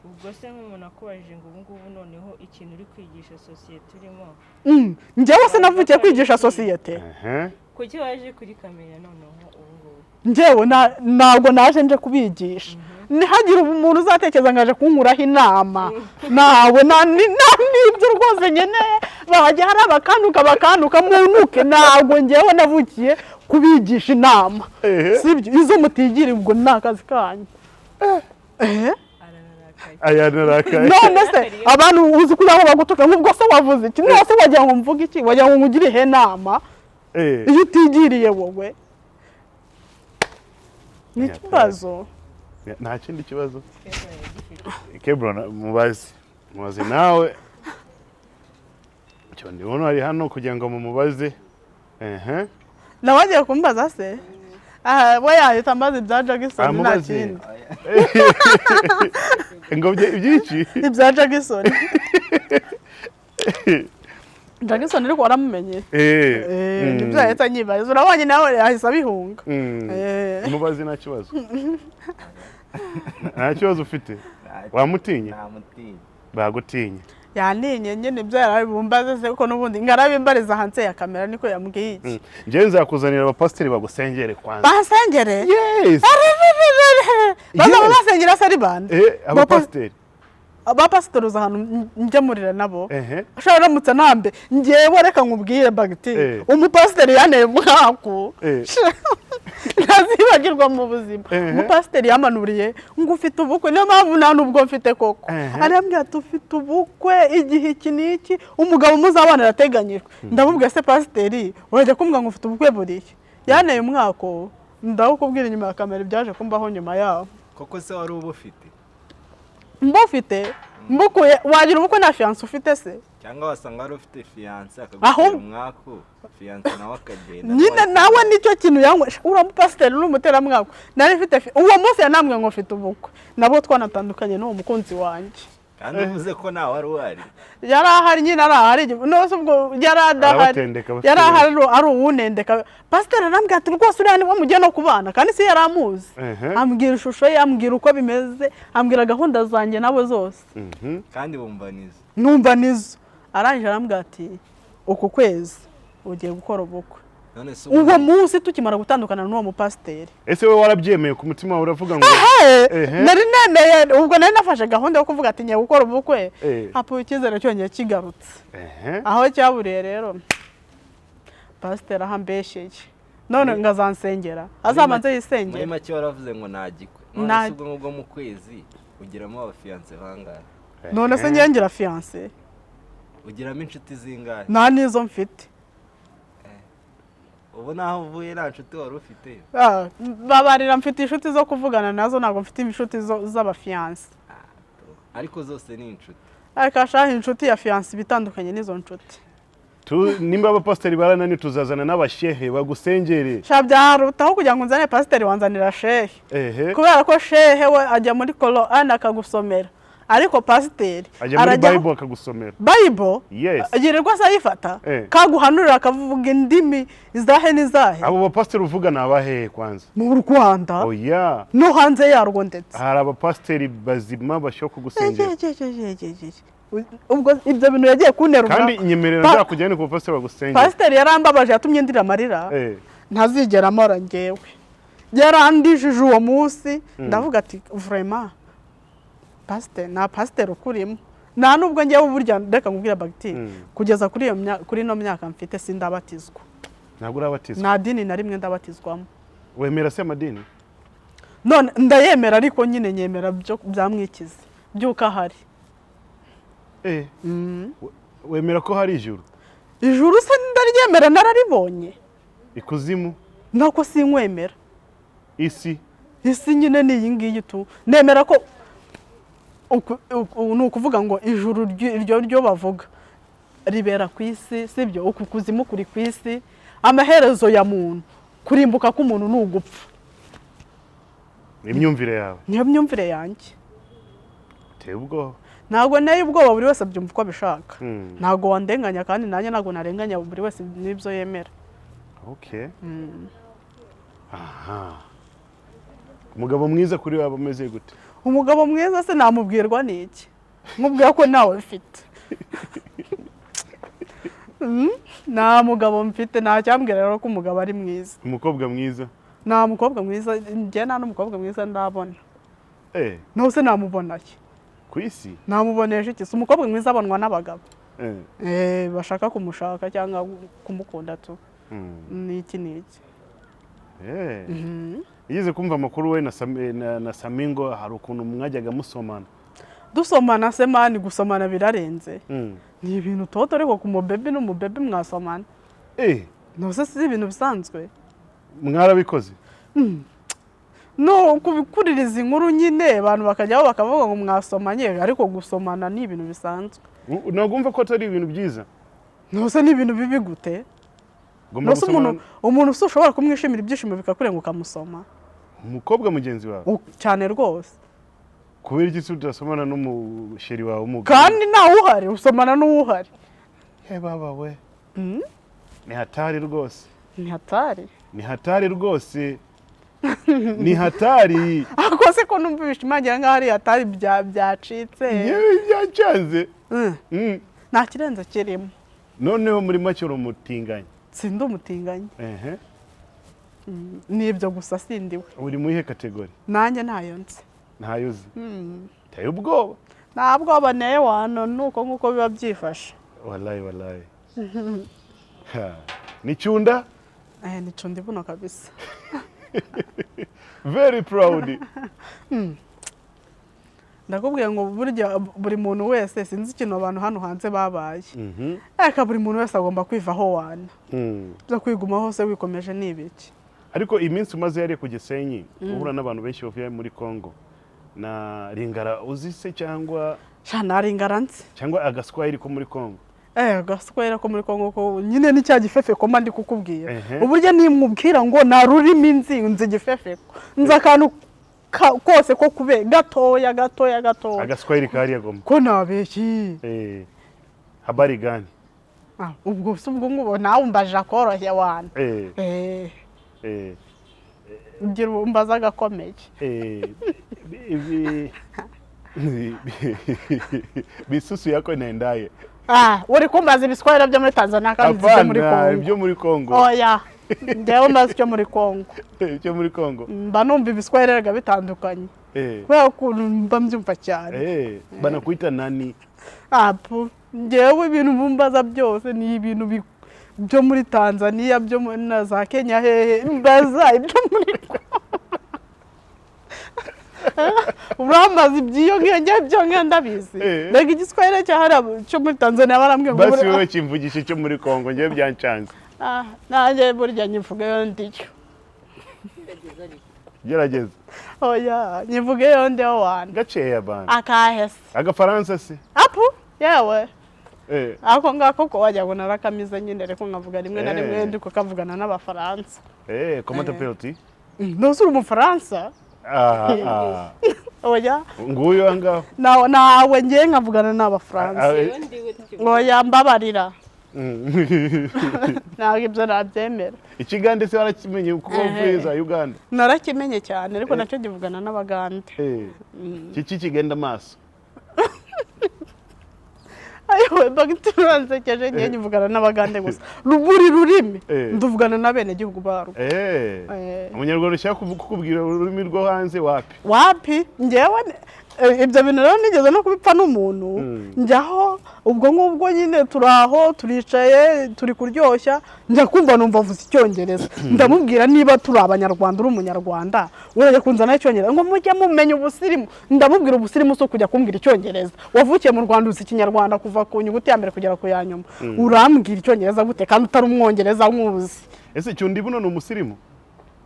Ubwo se nk'umuntu akubajije ngo ubu ngubu noneho ikintu uri kwigisha sosiyete urimo? Njyewe se navukiye kwigisha sosiyete? Kuki waje kuri kamera noneho ubu ngubu? Njyewe ntabwo naje nje kubigisha. Ntihagire umuntu uzatekereza ngo aje kunkuraho inama. Nawe nta n'ibyo rwose nkeneye. Bajya hari abakanduka bakanduka munuke. Ntabwo njyewe navukiye kubigisha inama. Sibyo, izo mutigira ubwo ni akazi kanyu. Aranarakaye. Aya narakaye. None se abantu uzi ko aho bagutuka nk'ubwo se wavuze iki? None se wagira ngo mvuge iki? Wagira ngo nkugire ihe nama iyo utigiriye wowe? Ni ikibazo. Nta kindi kibazo. Kebron, mubaze, mubaze nawe. Icyo ndibona ari hano kugira ngo mumubaze. Ehe. Nawe agiye kumbaza se? Aha, we yahita ambaza ibya Jackson nta Amubaze. kindi. Ngo ibyiki? Ibya Jackson. Jackson ariko waramumenye? Nibyo yahita anyibaza. Urabonye nawe yahise abihunga. Mubaze, nta kibazo, nta kibazo ufite. Wamutinye? Namutinya. Bagutinye. Yaninye nyine, ibyo yarabimbaze se ko n'ubundi ngarabimbariza hanze ya kamera, niko yambwiye iki. Njyewe nzakuzanira abapasiteri bagusengere kwanza. Basengere? Yes. Bazaba Yes. basengera se ari bande? Abapasiteri. Abapasiteri uza ahantu njya nabo? Ehe. Ushobora uramutse nambe njyewe, reka nkubwire bagiti, umupasiteri yanteye umwaku ntazibagirwa mu buzima. Umupasiteri yamanuriye ngo ufite ubukwe, niyo mpamvu nta n'ubwo mfite koko. Arambwira ati ufite ubukwe igihe iki n'iki, umugabo muzabana arateganyijwe. Ndamubwira: se pasiteri, urajya kumbwira ngo ufite ubukwe buriya? Yanteye umwako, ndawukubwira inyuma ya kamera ibyaje kumbaho nyuma yaho. Koko se wari uba ufite? Mbufite mbukuye, wagira ubukwe nta fiancé ufite se? Cyangwa wasanga wari ufite fiancé akagutera umwaku, fiancé nawe akagenda. Nyine nawe nicyo kintu yanywe. Uriya mupasiteri ni umuteramwaka. Nari mfite uwo munsi yanambwiye ngo mfite ubukwe, nabwo twanatandukanye n'uwo mukunzi wanjye. Kandi uvuze ko nawe wari uhari. Yari ahari nyine, ari ahari, nose ubwo yari adahari? Arabatendeka bafite. Yari ahari ari uwunendeka. Pasiteri arambwira ati rwose uriya niwe mugiye no kubana, kandi si yari amuzi. Ambwira ishusho ye, ambwira uko bimeze, ambwira gahunda zanjye nawe zose. Kandi bumva nizo. Numva nizo. Arangije arambwira ati uku kwezi ugiye gukora ubukwe. None se Uwo ubu munsi tukimara gutandukana n'uwo mupasiteri, Ese wowe warabyemeye ku mutima wawe, uravuga ngo Nari nemeye, ubwo nari nafashe gahunda yo kuvuga ati ngiye gukora ubukwe. Hapo icyizere cyongeye kigarutse. Aho cyaburiye rero, pasiteri aho ambeshyeye. None Muri- ngo azansengera, azabanze Muri yisengere. make waravuze ngo nta gikwe. None se ubwo ngubwo mu kwezi ugiramo abafiancé bangahe? None se ngiye ngira fiancé? Ugiramo inshuti zingahe? Nta n'izo mfite. Ubu naho uvuye nta nshuti wari ufite? Ah, babarira, mfite inshuti zo kuvugana nazo, ntabwo mfite inshuti z'abafiancé. Ariko zose ni inshuti. Ariko ashaka inshuti ya fiancé iba itandukanye n'izo nshuti. Nimba abapasiteri baranani, tuzazana n'abashehe bagusengere. Sha, byarutaho kugira ngo nzane pasiteri, wanzanira shehe. Kubera ko shehe we ajya muri Korani akagusomera, ariko pasiteri Ajya muri arajya Bible akagusomera. Bible. Yes. Yirirwa se ayifata? Kaguhanurira akavuga indimi izahe n'izahe? Abo bapasiteri uvuga ni abahehe kwanza? Mu Rwanda. Oya. No hanze yarwo ndetse. Hari abapasiteri bazima bashobora kugusengera. Ubwo ibyo bintu yagiye kuntera Kandi nyemerera nzakujyane ku bapasiteri bagusengera. Pasiteri yarambabaje, yatumye ndira amarira ntazigera amara. Ngewe yarandijije uwo munsi, ndavuga ati: "Vraiment, pasiteri, nta pasiteri ukurimo." Nta nubwo ngewe burya, reka nkubwire bagiti, kugeza kuri ino myaka mfite sindabatizwa. Ntabwo urabatizwa? Nta dini na rimwe ndabatizwamo. Wemera se amadini? None ndayemera, ariko nyine nyemera byo byamwikize by'uko ahari. Wemera ko hari ijuru? Ijuru se ndaryemera, nararibonye. Ikuzimu? Nako sinkwemera. Isi? Isi nyine ni iyi ngiyi tu. Nemera ko ni ukuvuga ngo ijuru iryo ryo bavuga ribera ku isi, sibyo? Uku kuzimu kuri ku isi. Amaherezo ya muntu, kurimbuka k'umuntu ni ugupfa. Imyumvire yawe? Niyo myumvire yanjye. Uteye ubwoba. Ntabwo nteye ubwoba, buri wese abyumva uko abishaka. Ntabwo wandenganya, kandi nanjye ntabwo narenganya buri wese n'ibyo yemera. Okay, aha, umugabo mwiza kuri waba ameze gute? Umugabo mwiza se namubwirwa n'iki? Nkubwira ko nawe mfite. Nta mugabo mfite, nta cyambwira rero ko umugabo ari mwiza. Umukobwa mwiza? Nta mukobwa mwiza, njye nta n'umukobwa mwiza ndabona. Nawe se namubona ki? Ku isi. Namubonesha iki se? Umukobwa mwiza abonwa n'abagabo bashaka kumushaka cyangwa kumukunda tu. N'iki n'iki. Igeze kumva amakuru we na Samingo hari ukuntu mwajyaga musomana. Dusomana se man? Gusomana birarenze. Ni ibintu toto, ariko ku mubebi n'umubebi mwasomana. Ntuse si ibintu bisanzwe? Mwarabikoze? No kubikuririza inkuru nyine, abantu bakajyaho bakavuga ngo mwasomanye, ariko gusomana ni ibintu bisanzwe. Ntabwo wumva ko atari ibintu byiza? Ntuse ni ibintu bibi gute? Ugomba Ntuse umuntu gusomana. Umuntu se ushobora kumwishimira, ibyishimo bikakurenga, ukamusoma? Umukobwa mugenzi wawe? Cyane rwose. Kubera iki se udasomana n'umuchéri wawe w'umugabo? Kandi ntawe uhari, usomana n'uwuhari. He baba we, ni hatari rwose. Ni hatari. Ni hatari rwose, ni hatari. Ako se ko numva ibishimangira nk'aho ari hatari, byacitse. Yewe, byacanze. Nta kirenze kirimo. Noneho muri make uri umutinganyi? Sindi umutinganyi. Ni ibyo gusa, sindiwe. Uri mu iyihe catégorie? Nanjye ntayo nzi. Ntayo uzi? Teye ubwoba. Nta bwoba neye wano, ni uko nguko biba byifashe. Wallahi, wallahi. Ha. Ni cyunda. Eh, ni cunda ibuno kabisa. Very proud. Ndakubwiye ngo burya buri muntu wese, sinzi ikintu abantu hano hanze babaye, reka buri muntu wese agomba kwivaho wana. Byo kwiguma hose wikomeje ni ibiki? Ariko iminsi umaze yari ku Gisenyi, uhura n'abantu benshi bavuye muri Congo, na Lingala uzi se cyangwa? Sha, naringara nzi. Cyangwa agaswahili ko muri Congo? Eh, agaswahili ko muri Congo ko nyine ni cya gifefeko mba ndi kukubwira. Uburyo nimubwira ngo nta rurimi nzi, nzi igifefeko, nzi akantu kose ko kube gatoya gatoya gatoya. Agaswahili kariya Goma? Ko nabeshyi. Habari gani? Ah, ubwo si ubwo ngubu nawe umbaje akoroshye wana. Ngira umbaza agakomeye. Bisusu yako inaendaye? Ah, uri kumbaza ibiswahili byo muri Tanzania kandi nzi ibyo muri Hapana, Congo. ibyo muri Congo. Oya, njyewe mbaza icyo muri Congo. Ibyo muri Congo. Mba numva ibiswahili erega bitandukanye, kubera ukuntu mba mbyumva cyane. Banakuita nani? Apu, njyewe ibintu mumbaza byose ni ibintu Byo muri Tanzania, byo muri na za Kenya, hehe, mbaza ibyo muri Kongo. Urambaza iby'iyo ngiyo, njye ibyo ngiyo ndabizi. Mbega Igiswahili cya hariya cyo muri Tanzania barambwiye ngo Basi wowe kimvugisha icyo muri Kongo, njyewe byancanze. Ah, nanjye burya nyivugeyo ndiyo. Gerageza. Oya, nyivugeyo ndiyo wana. Gaceya bana. Akahese? Agafaransa se? Apu yewe. Ako ngako ko wagira ngo narakamize nyine, ariko nkavuga rimwe na rimwe ndi kukavugana n'Abafaransa. Comment t'appelles-tu? Ntuzi uri Umufaransa? Ah, ah. Oya. Nguyu aha ngaho. Nawe ngiye nkavugana n'Abafaransa. Ah, Iyo ndiwe tukivuga. Oya, mbabarira, ntabwo ibyo nabyemera. Ikigande se warakimenye, kuko uvuye za Uganda? Narakimenye cyane, ariko nacyo kivugana n'Abagande. Kiki kigenda amaso? Ayiwe, bagiteri, uransekeje. Ngiye nkivugana n'Abagande gusa, buri rurimi nduvugana n'abenegihugu barwo. Umunyarwanda ushaka kukubwira ururimi rwo hanze, wapi? Wapi, ngewe ibyo bintu rero nigeze no kubipfa n'umuntu. Njyaho ubwo ngubwo nyine, turi aho turicaye, turi kuryoshya, njya kumva numva avuze Icyongereza. Ndamubwira: "Niba turi Abanyarwanda, uri Umunyarwanda, urajya kunzana Icyongereza?" Ngo mujye mumenya ubusirimu. Ndamubwira: "Ubusirimu si ukujya kumbwira Icyongereza. Wavukiye mu Rwanda, uzi Ikinyarwanda kuva ku nyuguti ya mbere kugera ku ya nyuma, urambwira Icyongereza gute kandi utari Umwongereza nkuzi?" Ese cyundi buno ni umusirimu?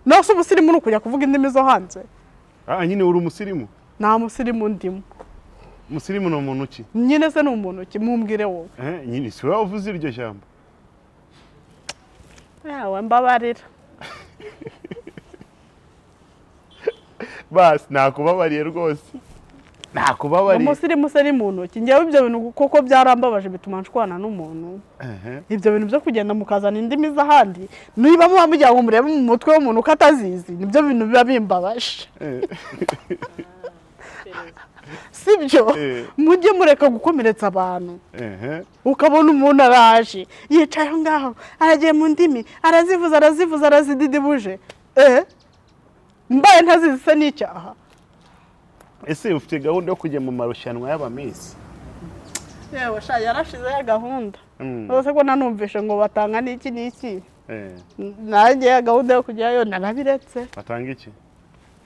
Nose ubusirimu ni ukujya kuvuga indimi zo hanze? Ah, nyine uri umusirimu. Nta musirimu ndimo. Umusirimu ni umuntu ki? Nyine se ni umuntu ki? Mumbwire wowe. Nyine si wowe uvuze iryo jambo? Yawe, mbabarira. Basi nakubabariye rwose, nakubabariye. Umusirimu se ni muntu ki? Ngewe ibyo bintu kuko byarambabaje, bituma nshwana n'umuntu. Ibyo bintu byo kugenda mukazana indimi z'ahandi, niba muba mugira ngo murebe mu mutwe w'umuntu ko atazizi, nibyo bintu biba bimbabaje. Sibyo? Mujye mureka gukomeretsa abantu. Ukabona umuntu araje, yicaye aho ngaho, aragiye mu ndimi, arazivuza, arazivuza, arazididibuje. Mbaye ntazizi se n'icyaha? Ese ufite gahunda yo kujya mu marushanwa y'abamisi? Yewe sha, yarashize ya gahunda. Rwose ko nanumvishe ngo batanga n'iki n'iki. Nanjye ya gahunda yo kujyayo narabiretse. Batanga iki?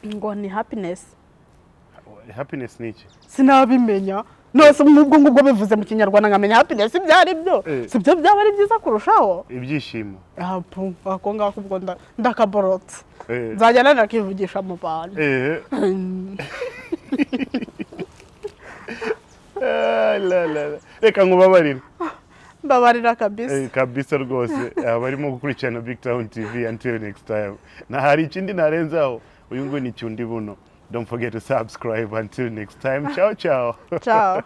Ngo ni happiness. Happiness ni iki? Sinabimenya. Nose nk'ubwo ngubwo bivuze mu Kinyarwanda nkamenya happiness ibyo ari byo, si byo byaba ari byiza kurushaho? Ibyishimo. Apu, ako ngako ubwo ndakaborotse. Nzajya nanakivugisha mu bantu. Ah, la, la, la. Reka nkubabarire. Mbabarira kabisa. Kabisa rwose. Abarimo gukurikirana Big Town TV, until next time, na hari ikindi narenzaho, uyu nguyu ni Cyundi buno. Don't forget to subscribe. Until next time, ciao ciao. Ciao.